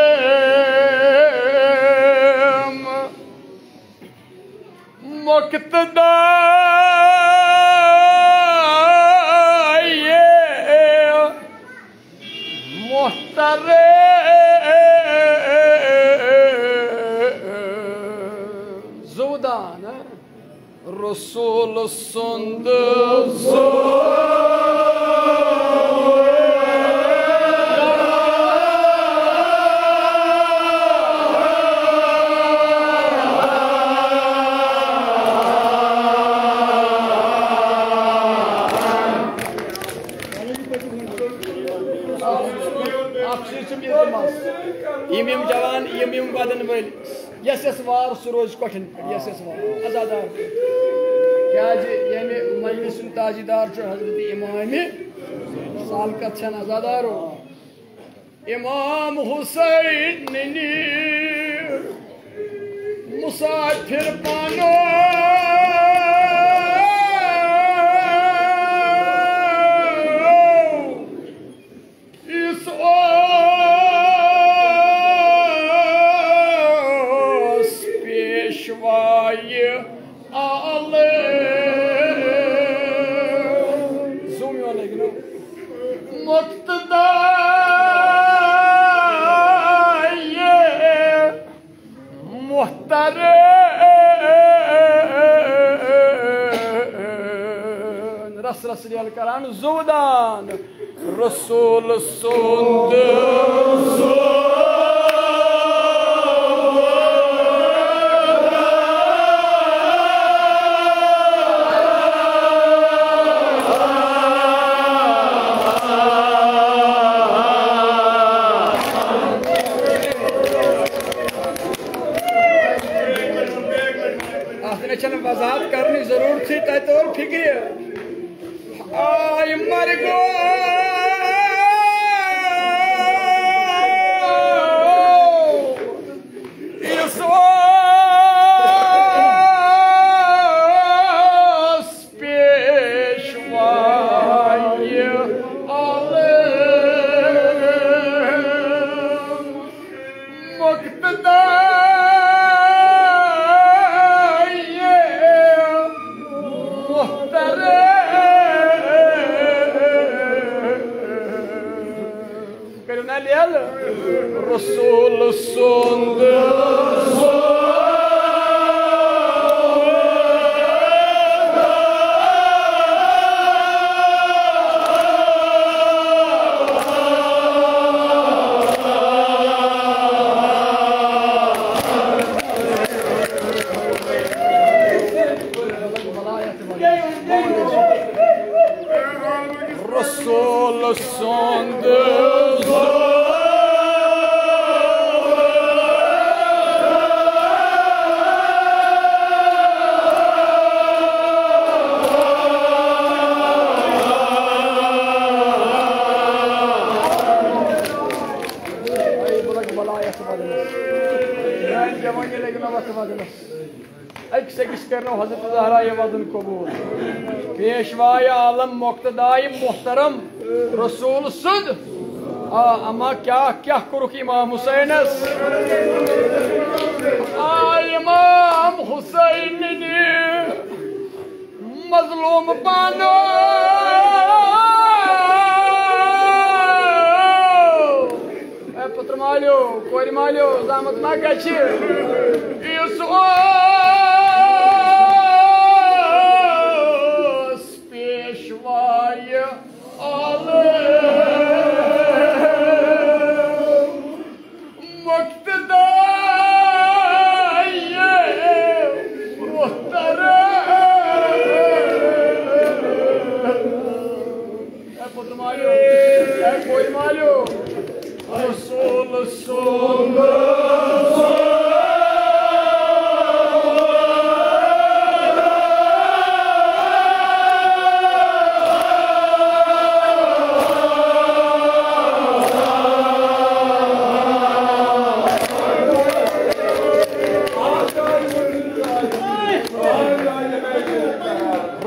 مقتدایہِ محترم زُودان رسول سُنٛد زُو۔ اکھ چیٖز چھُم التماس، یِم یِم جوان، یِم یِم ودن وٲلۍ، یَس یَس وار سُہ روزِ کۄٹھٮ۪ن پٮ۪ٹھ، یَس یَس وار، عزادار پٲٹھۍ۔ کیٛازِ ییٚمہِ مجلسہِ ہُنٛد تازیٖدار چھُ حضرت امام سالکت چھَن عزادارو۔ امام حسین ننی مسافر پانو۔ یُس اوس پیشوایہِ عالم۔ زوٗم یور لٲگِو نا۔ مقتدایہِ محترم۔ رس رس ریل کران زُودان رسول سُنٛد زُو۔ اتھ نہ چھنہٕ وضاحت کرنٕچ ضروٗرتھٕے، تۄہہِ توٚر فکرِ۔ آے مرگو یُس اوس پیشوایہِ عالم۔ مقتدایہِ محترم سُنٛد أکِس أکِس کرنو حضرت زہرا یہِ وَدُن قبوٗل۔ پیشوائے عالم مقتدائے محترم رسول سُنٛد۔ آ، اما کیٛاہ، کیٛاہ کوٚرُکھ امام حسینس؟ آ، امام حسین نہِ مظلوم پانو۔ اے پتر مالیو، کورِ مالیو، زحمت ما گژھِ؟ یُس اوس پیشوایہِ عالم مقتدایہِ محترم۔ اے پتر مالیو، اے کورِ مالیو، رسول سُنٛد۔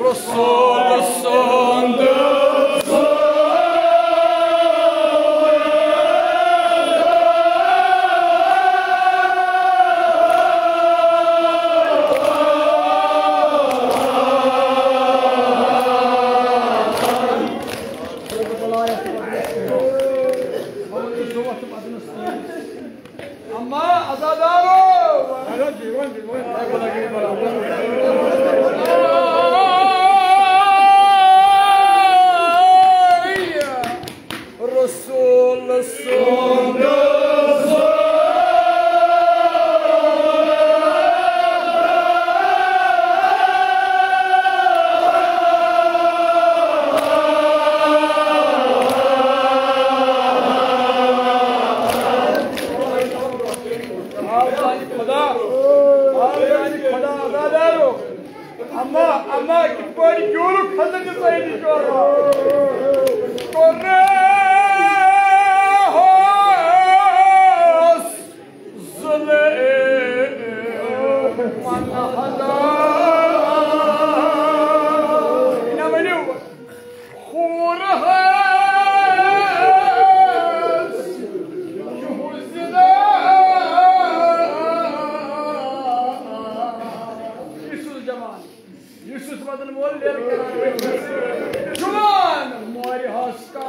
رسول سُنٛد۔ اما عزادارو۔ رسول سُنٛد۔ آو سانہِ خدا، آو سانہِ خدا عزادارو۔ اما، اما، کِتھ پٲٹھۍ جوٗرُکھ حضرت سعیدی جوڑا؟ کوٚرنہٕ ہوس ظُلمَن ہدا۔ نہ ؤنِو۔ خوٗر ہٲس یُہُس زِنا۔ یُس جوان، یُس یُس وطن وول لیر کران۔ جوان مورِ ہٲس کا۔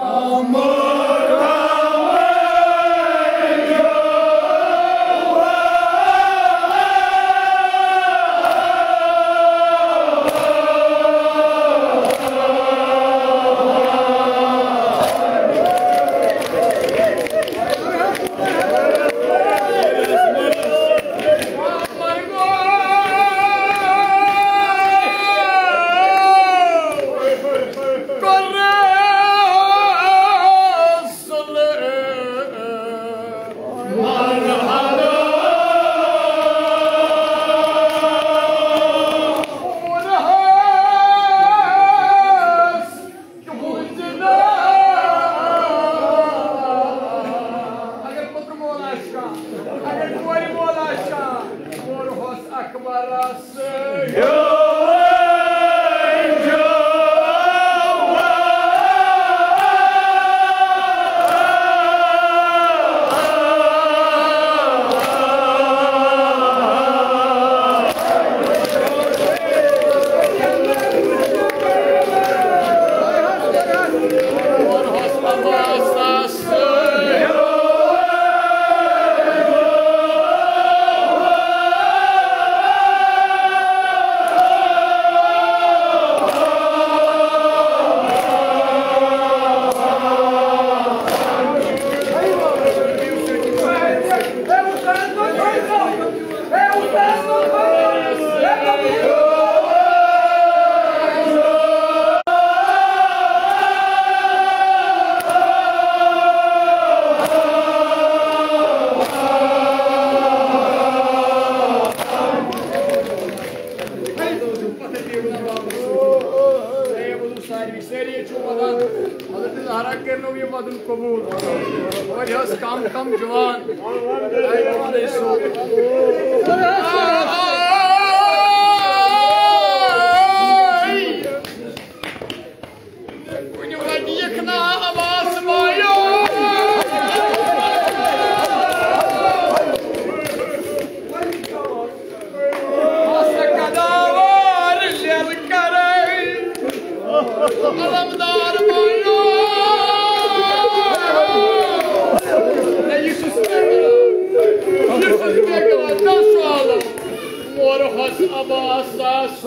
اگر پتر مول آسہِ کانٛہہ، اگر کورِ مول آسہِ کانٛہہ، کورِ ہۄس اکبرس۔ قبول۔ واریاہس کم کم جوان۔ کُنہِ وَنہِ یِکھ نا عباس مایو۔ ہسا قداوار شیر کرے۔ علمدار مایو۔ نہ، یہِ چھُس مےٚ کران۔ یہِ چھُس مےٚ کران۔ نہ، سُہ عالم۔ مور حس عباس ساس۔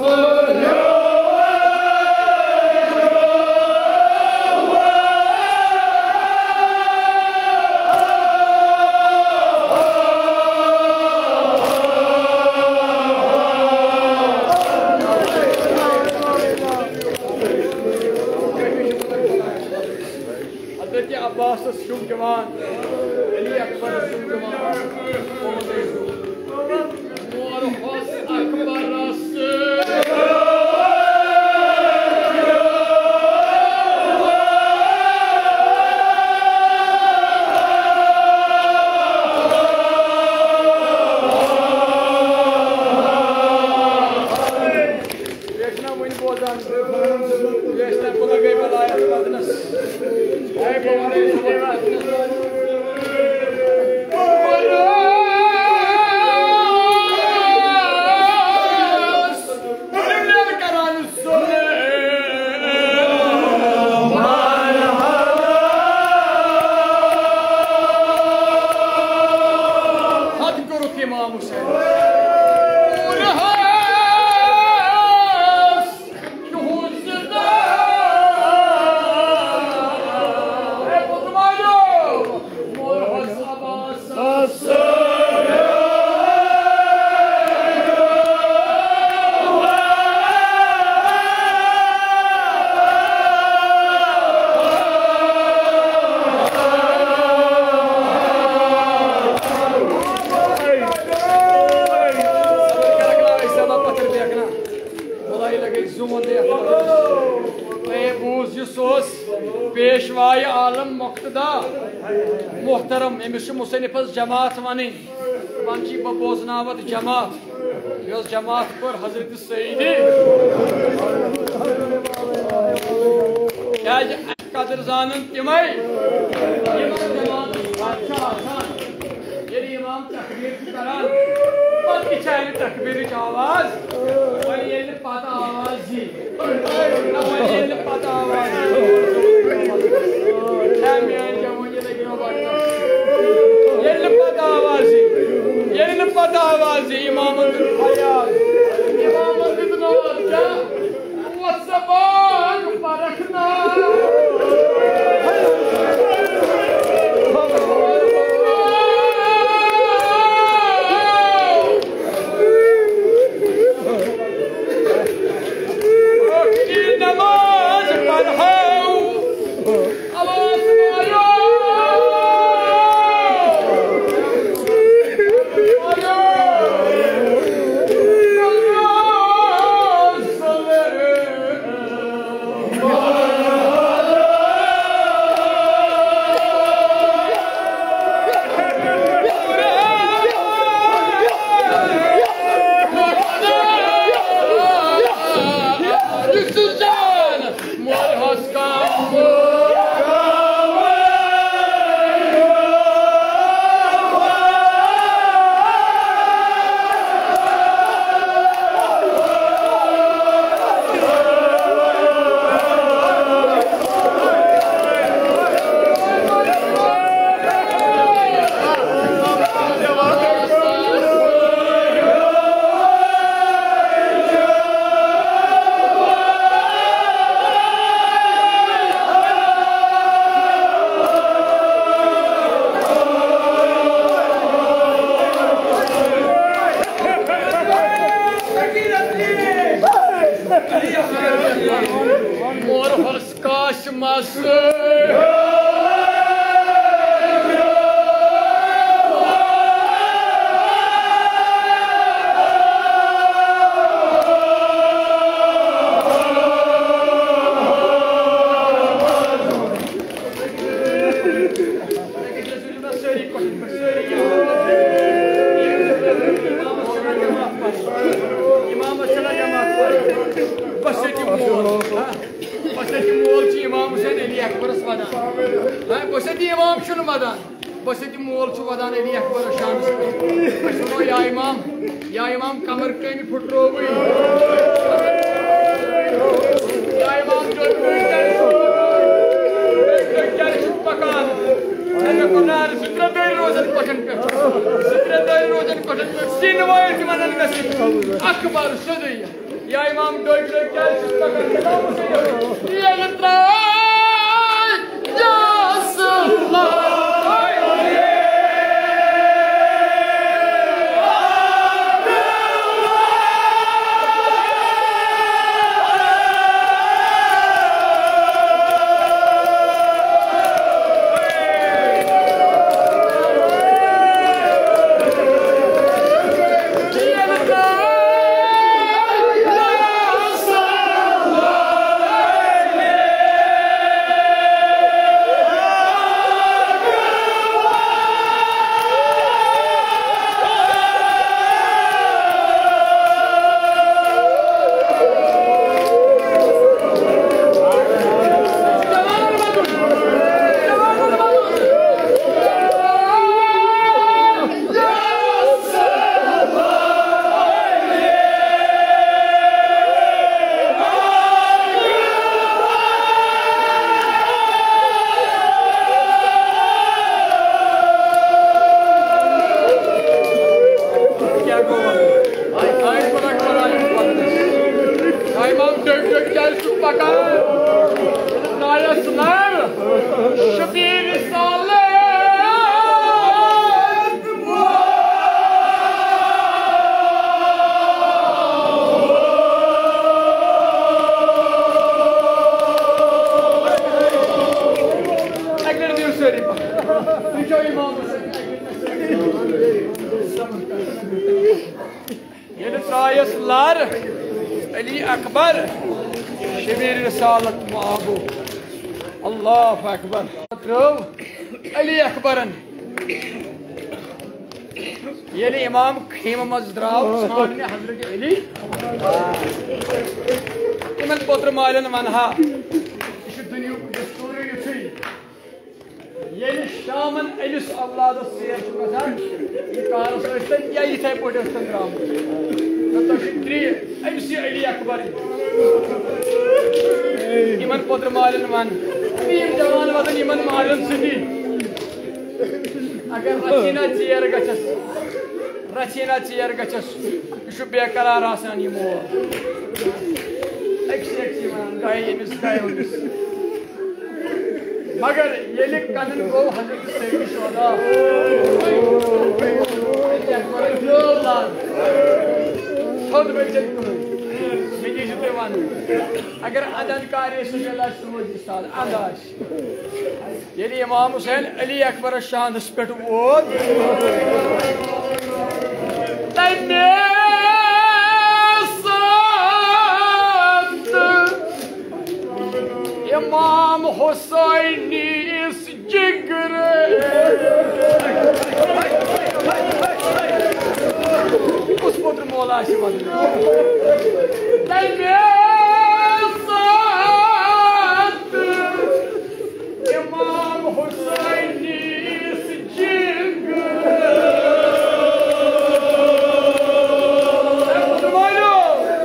حضرت عباسس چھُم دِوان، علی اکبرس چھُم دِوان۔ مور حس اکبرس۔ یہِ ٲسۍ نا وُنہِ بوزان؟ یہِ ٲسۍ نا کُنہ گٔے ولایت بدنس؟ اے بہٕ وَنَے ژےٚ وَتھ بدنس۔ حد کوٚرُکھ امام حسین۔ خدای لگے زوٗن دے۔ اے بوز، یُس اوس پیشوائے عالم مقتدا محترم، أمِس چھُ مصنفس جماعت ونٕنۍ۔ دپان چھِ، بہٕ بوزناوتھ جماعت۔ یۄس جماعت پٔر حضرت سیدی۔ کیازِ قدر زانن تِمے، یِمن جماعتس پتہٕ چھُ آسان۔ ییٚلہِ امام تکبیر چھُ کران، پتہٕ تہِ چھِ امہِ تکبیرٕچ آواز۔ وۄنۍ ییٚلہِ نہٕ پتہٕ آواز یی، نہ، وۄنۍ ییٚلہِ نہٕ پتہٕ آواز یی۔ اے میٲنۍ جوان، یہِ لگہِ رۄبن۔ ییٚلہِ نہٕ پتہٕ آواز یی، ییٚلہِ نہٕ پتہٕ آواز یی، امامن دیُت فریاد۔ امامن دیُت ناد، کیٛاہ؟ مور حس کاش مس۔ اکبرس ودان۔ ہاں، بہٕ چھُس ییٚتہِ امام چھُنہٕ ودان، بہٕ چھُس ییٚتہِ مول چھُ ودان علی اکبرس شانس پٮ۪ٹھ۔ أسۍ وَنو، یا امام، یا امام، کمر کٔمۍ پھُٹرووٕے؟ یا امام، ڈوٚنۍ کٔمۍ کیٛازِ چھُکھ پکان؟ مےٚ کوٚر نار، زٕ ترٛےٚ دٔرۍ روزن کۄٹھٮ۪ن پٮ۪ٹھ، زٕ ترٛےٚ دٔرۍ روزن کۄٹھٮ۪ن پٮ۪ٹھ، سِنۍ وٲلۍ تہِ ونن مےٚ سۭتۍ، اکبر سیوٚدُے۔ یا امام ڈوٚنۍ کٔمۍ کیٛازِ چھُکھ پکان؟ ییٚلہِ ترٛاے شبیر صالح۔ اَکہِ لَٹہِ دِیِو سٲری پَتھ۔ یہِ چھُ اِمامَس سۭتۍ۔ ییٚلہِ ترٛایَس لَر علی اکبر، شبیر رسالت مابو۔ اللہ اکبر۔ ترٛٲو علی اکبرن۔ ییٚلہِ امام خیمہٕ منٛز درٛاو، ژھانٛڈنہِ حضرت علی۔ تِمن پوترٕ مالٮ۪ن ونہا، یہِ چھُ دُنیہُک دستوٗرٕے یُتھُے۔ ییٚلہِ شامن أمِس اولادس ژیر چھُ گژھان، یہِ کارس ٲسۍ تن یا یِتھے پٲٹھۍ ٲسۍ تن درٛامٕتۍ۔ نہ، تۄہہِ چھِ ترٛےٚ أمۍ سٕے علی اکبر۔ یِمن پوترٕ مالٮ۪ن ون، یِم جوان وَدن یِمن مالٮ۪ن سۭتی۔ اگر رژھِ ہنا ژیر گژھٮ۪س، رژھِ ہنا ژیر گژھٮ۪س، یہِ چھُ بے قرار آسان یہِ مول۔ أکسٕے أکسٕے ونان، گٔے أمِس، گٔے أمِس۔ مگر ییٚلہِ کَنن گوٚو حضرت سید شہدا، تھوٚد بٔچِتھ کُن۔ مےٚ کیٛاہ چھُ تۄہہِ وَنُن؟ اگر اَندَن کارِ ٲسِو، تیٚلہِ آسہِ روزِ سال اَندٕ آسہِ۔ ییٚلہِ امام حسین علی اکبرس شانس پٮ۪ٹھ ووت، تَمے ساتہٕ امام حسینس جگر۔ کُس پوتُر مول آسہِ ونان؟ تَمے ساتہٕ امام حسینس جگر۔ مسلمانو،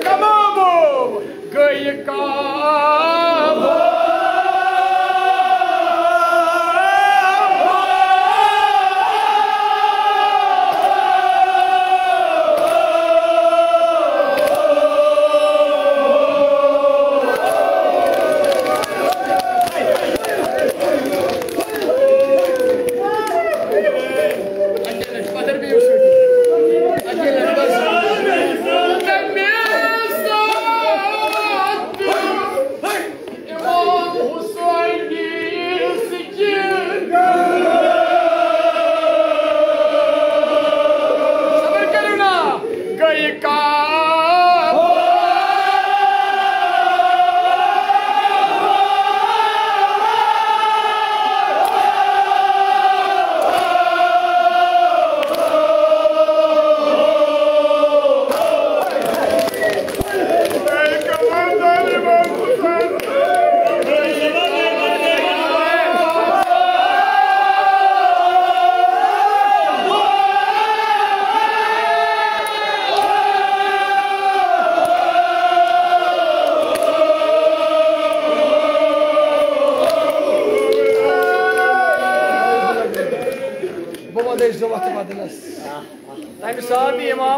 تمامو، گٔے کعبہ۔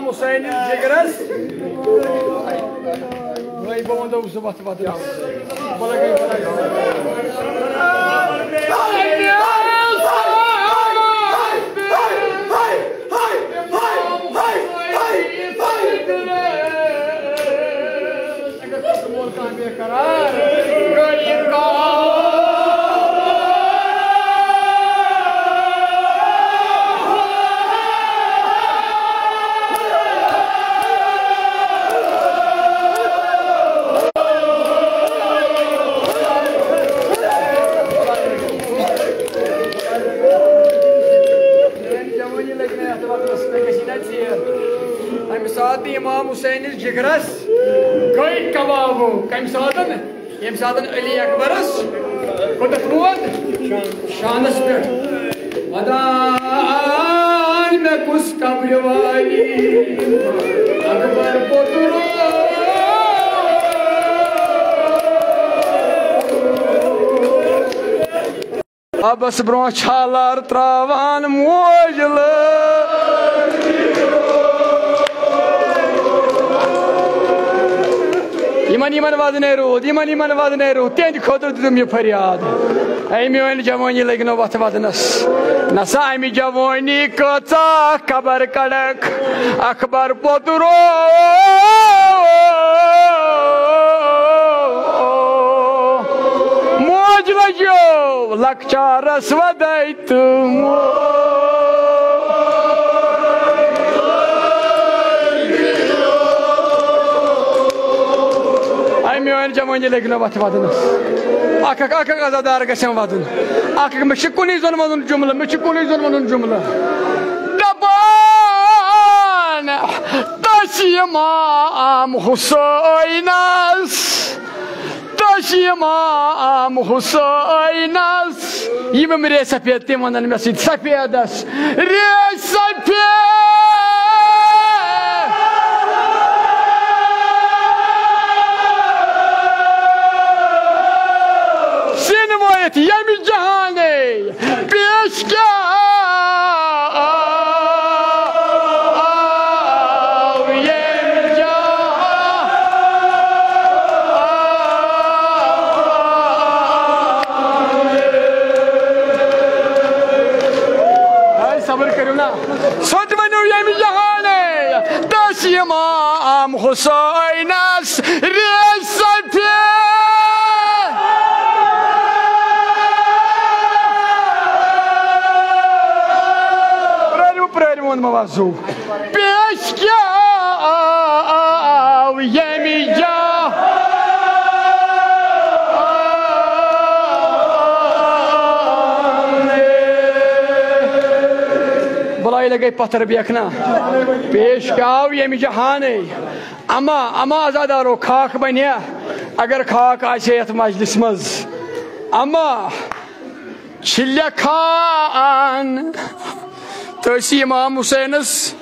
حسین جگرس۔ وۄنۍ بہٕ وَنہٕ زٕ وَتھٕ وَتھٕ۔ بہٕ لَگَے، بہٕ لَگَے۔ جوانی لگہِ مےٚ یَتھ وقتَس، مےٚ گژھِ نہ ژیر۔ اَمہِ ساتہٕ امام حسینس جگرس گٔے کبابو۔ کمہِ ساتہٕ؟ ییٚمہِ ساتہٕ علی اکبرس کوٚتتھ ووت؟ شانس پٮ۪ٹھ۔ ودان مےٚ کُس قبرِ والی اکبر پوٚتُر۔ آبس برونٛہہ چھالار تراوان موج لٲج۔ یِمن، یِمن وزنے روٗد، یِمن، یِمن وزنے روٗد، تِہنٛدِ خٲطرٕ دیُتُم یہِ فریاد۔ اے میٲنۍ جوٲنی لٔگۍ نہٕ وتھ ودنس۔ نسا امہِ جوٲنی کۭژاہ قبر کڑکھ اکبر پوٚتُر۔ موج لٔجیو لۄکچارس ودے تہٕ مو-، اے میٲنۍ جوٲنی لٔگۍ نہٕ وتھ ودنس۔ اکھ اکھ، اکھ اکھ عزادار گژھن ودُن۔ اکھ اکھ، مےٚ چھِ کُنُے زوٚن ونُن جملہٕ، مےٚ چھِ کُنُے زوٚن ونُن جملہٕ۔ دپان تسیمام حسینس، تسیمام حسینس۔ یِم، یِم ریش سفید، تِم ونن مےٚ سۭتۍ سفیدس۔ ریش سفید۔ سِنۍ وٲیِتھ ییٚمہِ جہانٕے پیش کیٛاہ آو ییٚمہِ جہان۔ ہے، صبر کٔرِو نا۔ سیوٚد ؤنِو ییٚمہِ جہانٕے تسیمام حسینس ریش سفید۔ پرٛٲرِو، پرٛٲرِو، ووٚنمو وۄنۍ زُو۔ پیش کیٛاہ آو ییٚمہِ جا۔ بلایہِ لگے پتھر بیکھنا۔ پیش کیٛاہ آو ییٚمہِ جہانٕے۔ اما، اما عزادارو، خاک بنیا، اگر خاک آسہِ یتھ مجلس منٛز۔ اما چھِ لیکھان، تٔسۍ امام حسینس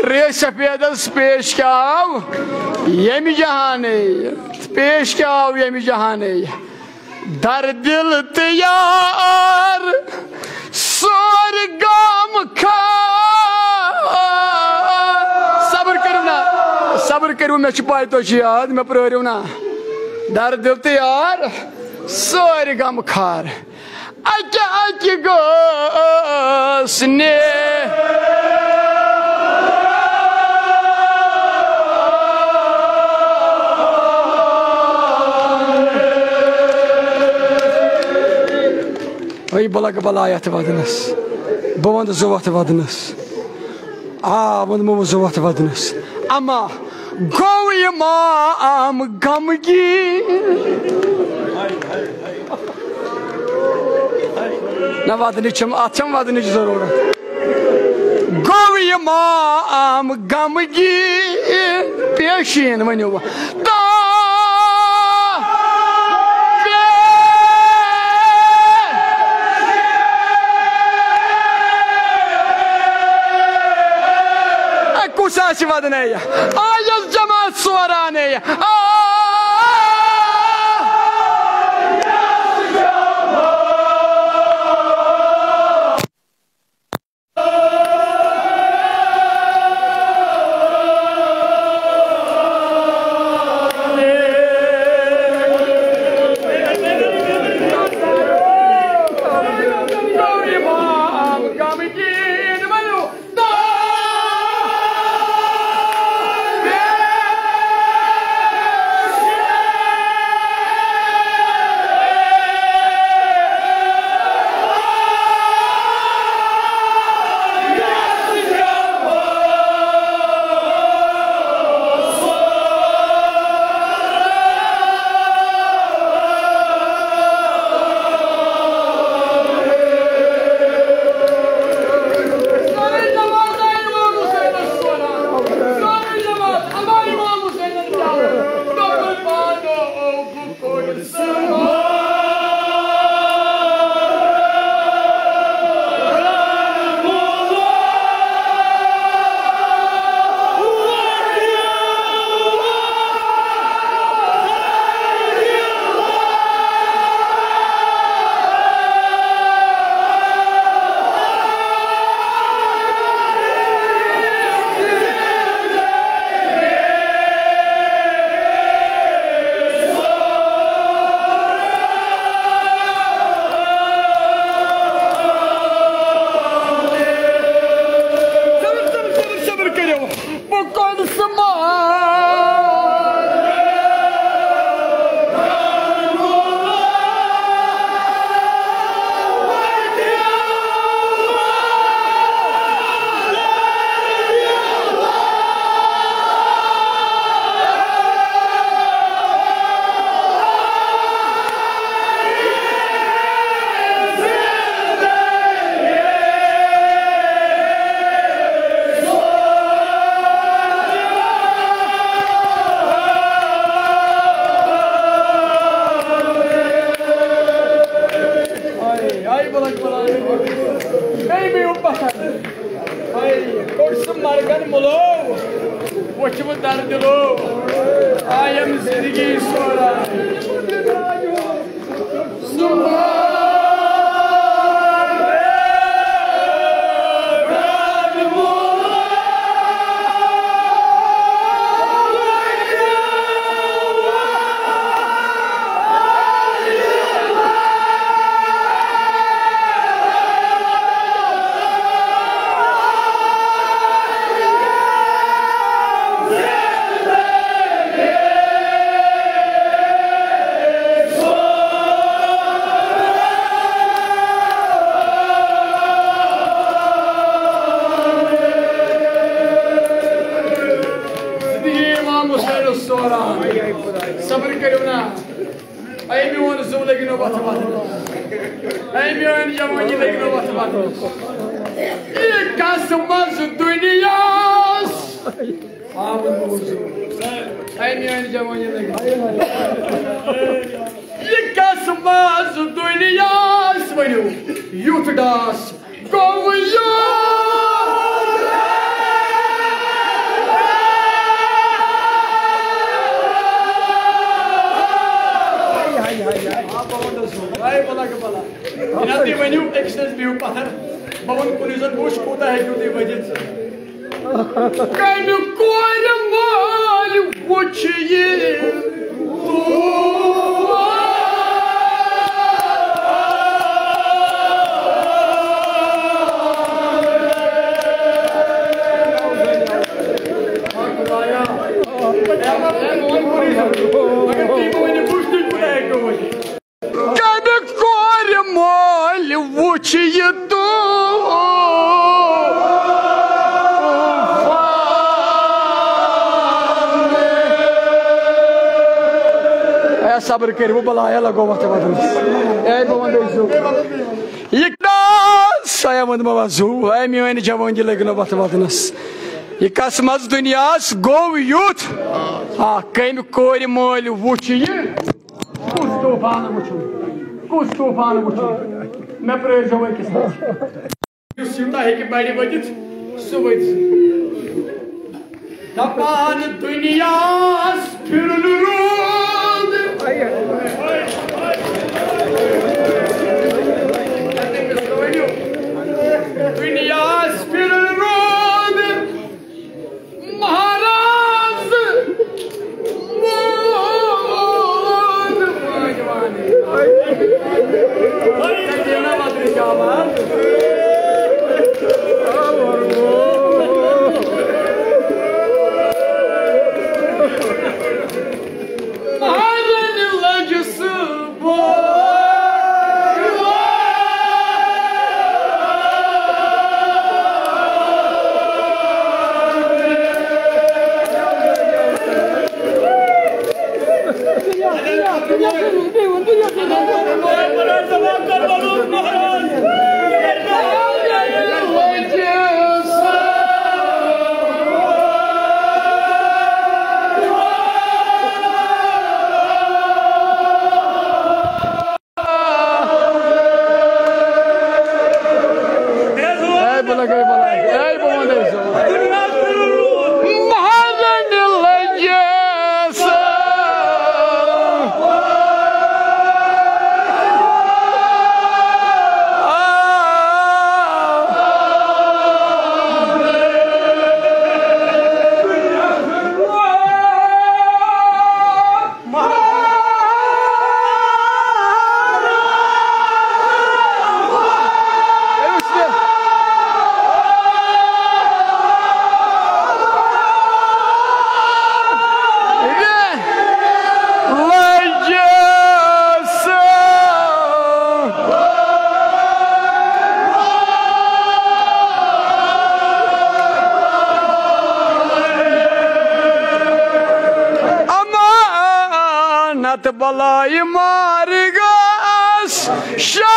ریش سفیدس پیش کیٛاہ آو ییٚمہِ جہانٕے، پیش کیٛاہ آو ییٚمہِ جہانٕے۔ در دل تیار سور غم خار۔ صبر کٔرِو نا، صبر کٔرِو، مےٚ چھِ پَے تۄہہِ چھِ یاد، مےٚ پرٛٲرِو نا۔ در دل تیار سور غم خار۔ اکہِ اکہِ گوس نے۔ ہے بلک بلایت ودنس، بہٕ ونہٕ زٕ وتھٕ ودنس۔ آ، ووٚنمو زٕ وتھٕ ودنس۔ اما گوٚو امام غمگیٖن۔ نہ، ودنٕچ چھم، اتھ چھم ودنٕچ ضروٗرت۔ گوٚو امام غمگیٖن، پیشین ؤنِو۔ تا-، پے-، اے، کُس آسہِ ودنے؟ آیس جماعت سورانے۔ آ۔ صبر، صبر، صبر، صبر کٔرِو۔ بہٕ کۄنہٕ سُہ مار۔ آے، آے، بلک، بلک۔ بیٚیہِ بِہِو پَتھَر۔ آے، کوٚڑ سُہ مَرگَن مُلو، وٕچھ وۄنۍ دَردِ لو۔ آیم زِندگی سورا۔ زندگی امام حسین السورا۔ صبر کٔرِو نا۔ اے میون زُو لٔگۍ نہٕ وَتھ وَتھ۔ اے میٲنۍ جوٲنی لٔگۍ نہٕ وَتھ وَتھ۔ یہِ کَس منٛز دُنیاہَس۔ آ، وۄنۍ گوٚو زُو۔ اے میٲنۍ جوٲنی لٔگۍ۔ یہِ کَس منٛز دُنیاہَس ؤنِو یُتھ ڈاس۔ گوٚو یوٗت۔ ہاے، ہاے، ہاے، ہاے۔ ہاے، بلا کے بلا۔ جناب، تُہۍ ؤنِو، أکِس نَس بِہِو پَتھَر۔ بہٕ وَنہٕ کُنُے زوٚن، بہٕ وٕچھِ، کوٗتاہ ہیٚکِو تُہۍ ؤنِتھ۔ کمہِ کورِ مٲلۍ وُچھ یہِ؟ کمہِ کورِ مٲلۍ وُچھ یہِ طوفان؟ اے صبر کٔرِو، بہٕ بلایا لگو وتھ وتھنس۔ اے بہٕ وَنہٕ بیٚیہِ زُو۔ یہِ کیٛاہ سایہ ووٚنمو وۄنۍ زُو، اے میٲنۍ جوٲنی لٔگۍ نہٕ وتھ وتھنس۔ یہِ کس منٛز دُنیاہس گوٚو یُتھ؟ آ، کمہِ کورِ مٲلۍ وُچھ یہِ؟ کُس طوفان وٕچھُن؟ کُس طوفان وٕچھُن؟ مےٚ پرٛٲرۍزیو أکِس منٛز۔ یُس یوٗتاہ ہیٚکہِ بَڑِ ؤتھِتھ، سُہ ؤتھِ۔ دَپان دُنیاہَس پھِرُن روٗد۔ دُنیاہَس پھِرُن روٗد۔ مہراز ووت وٲنۍ وانہِ۔ مہرنہِ لٔجِس تہٕ بلایہِ مارگس شاہ۔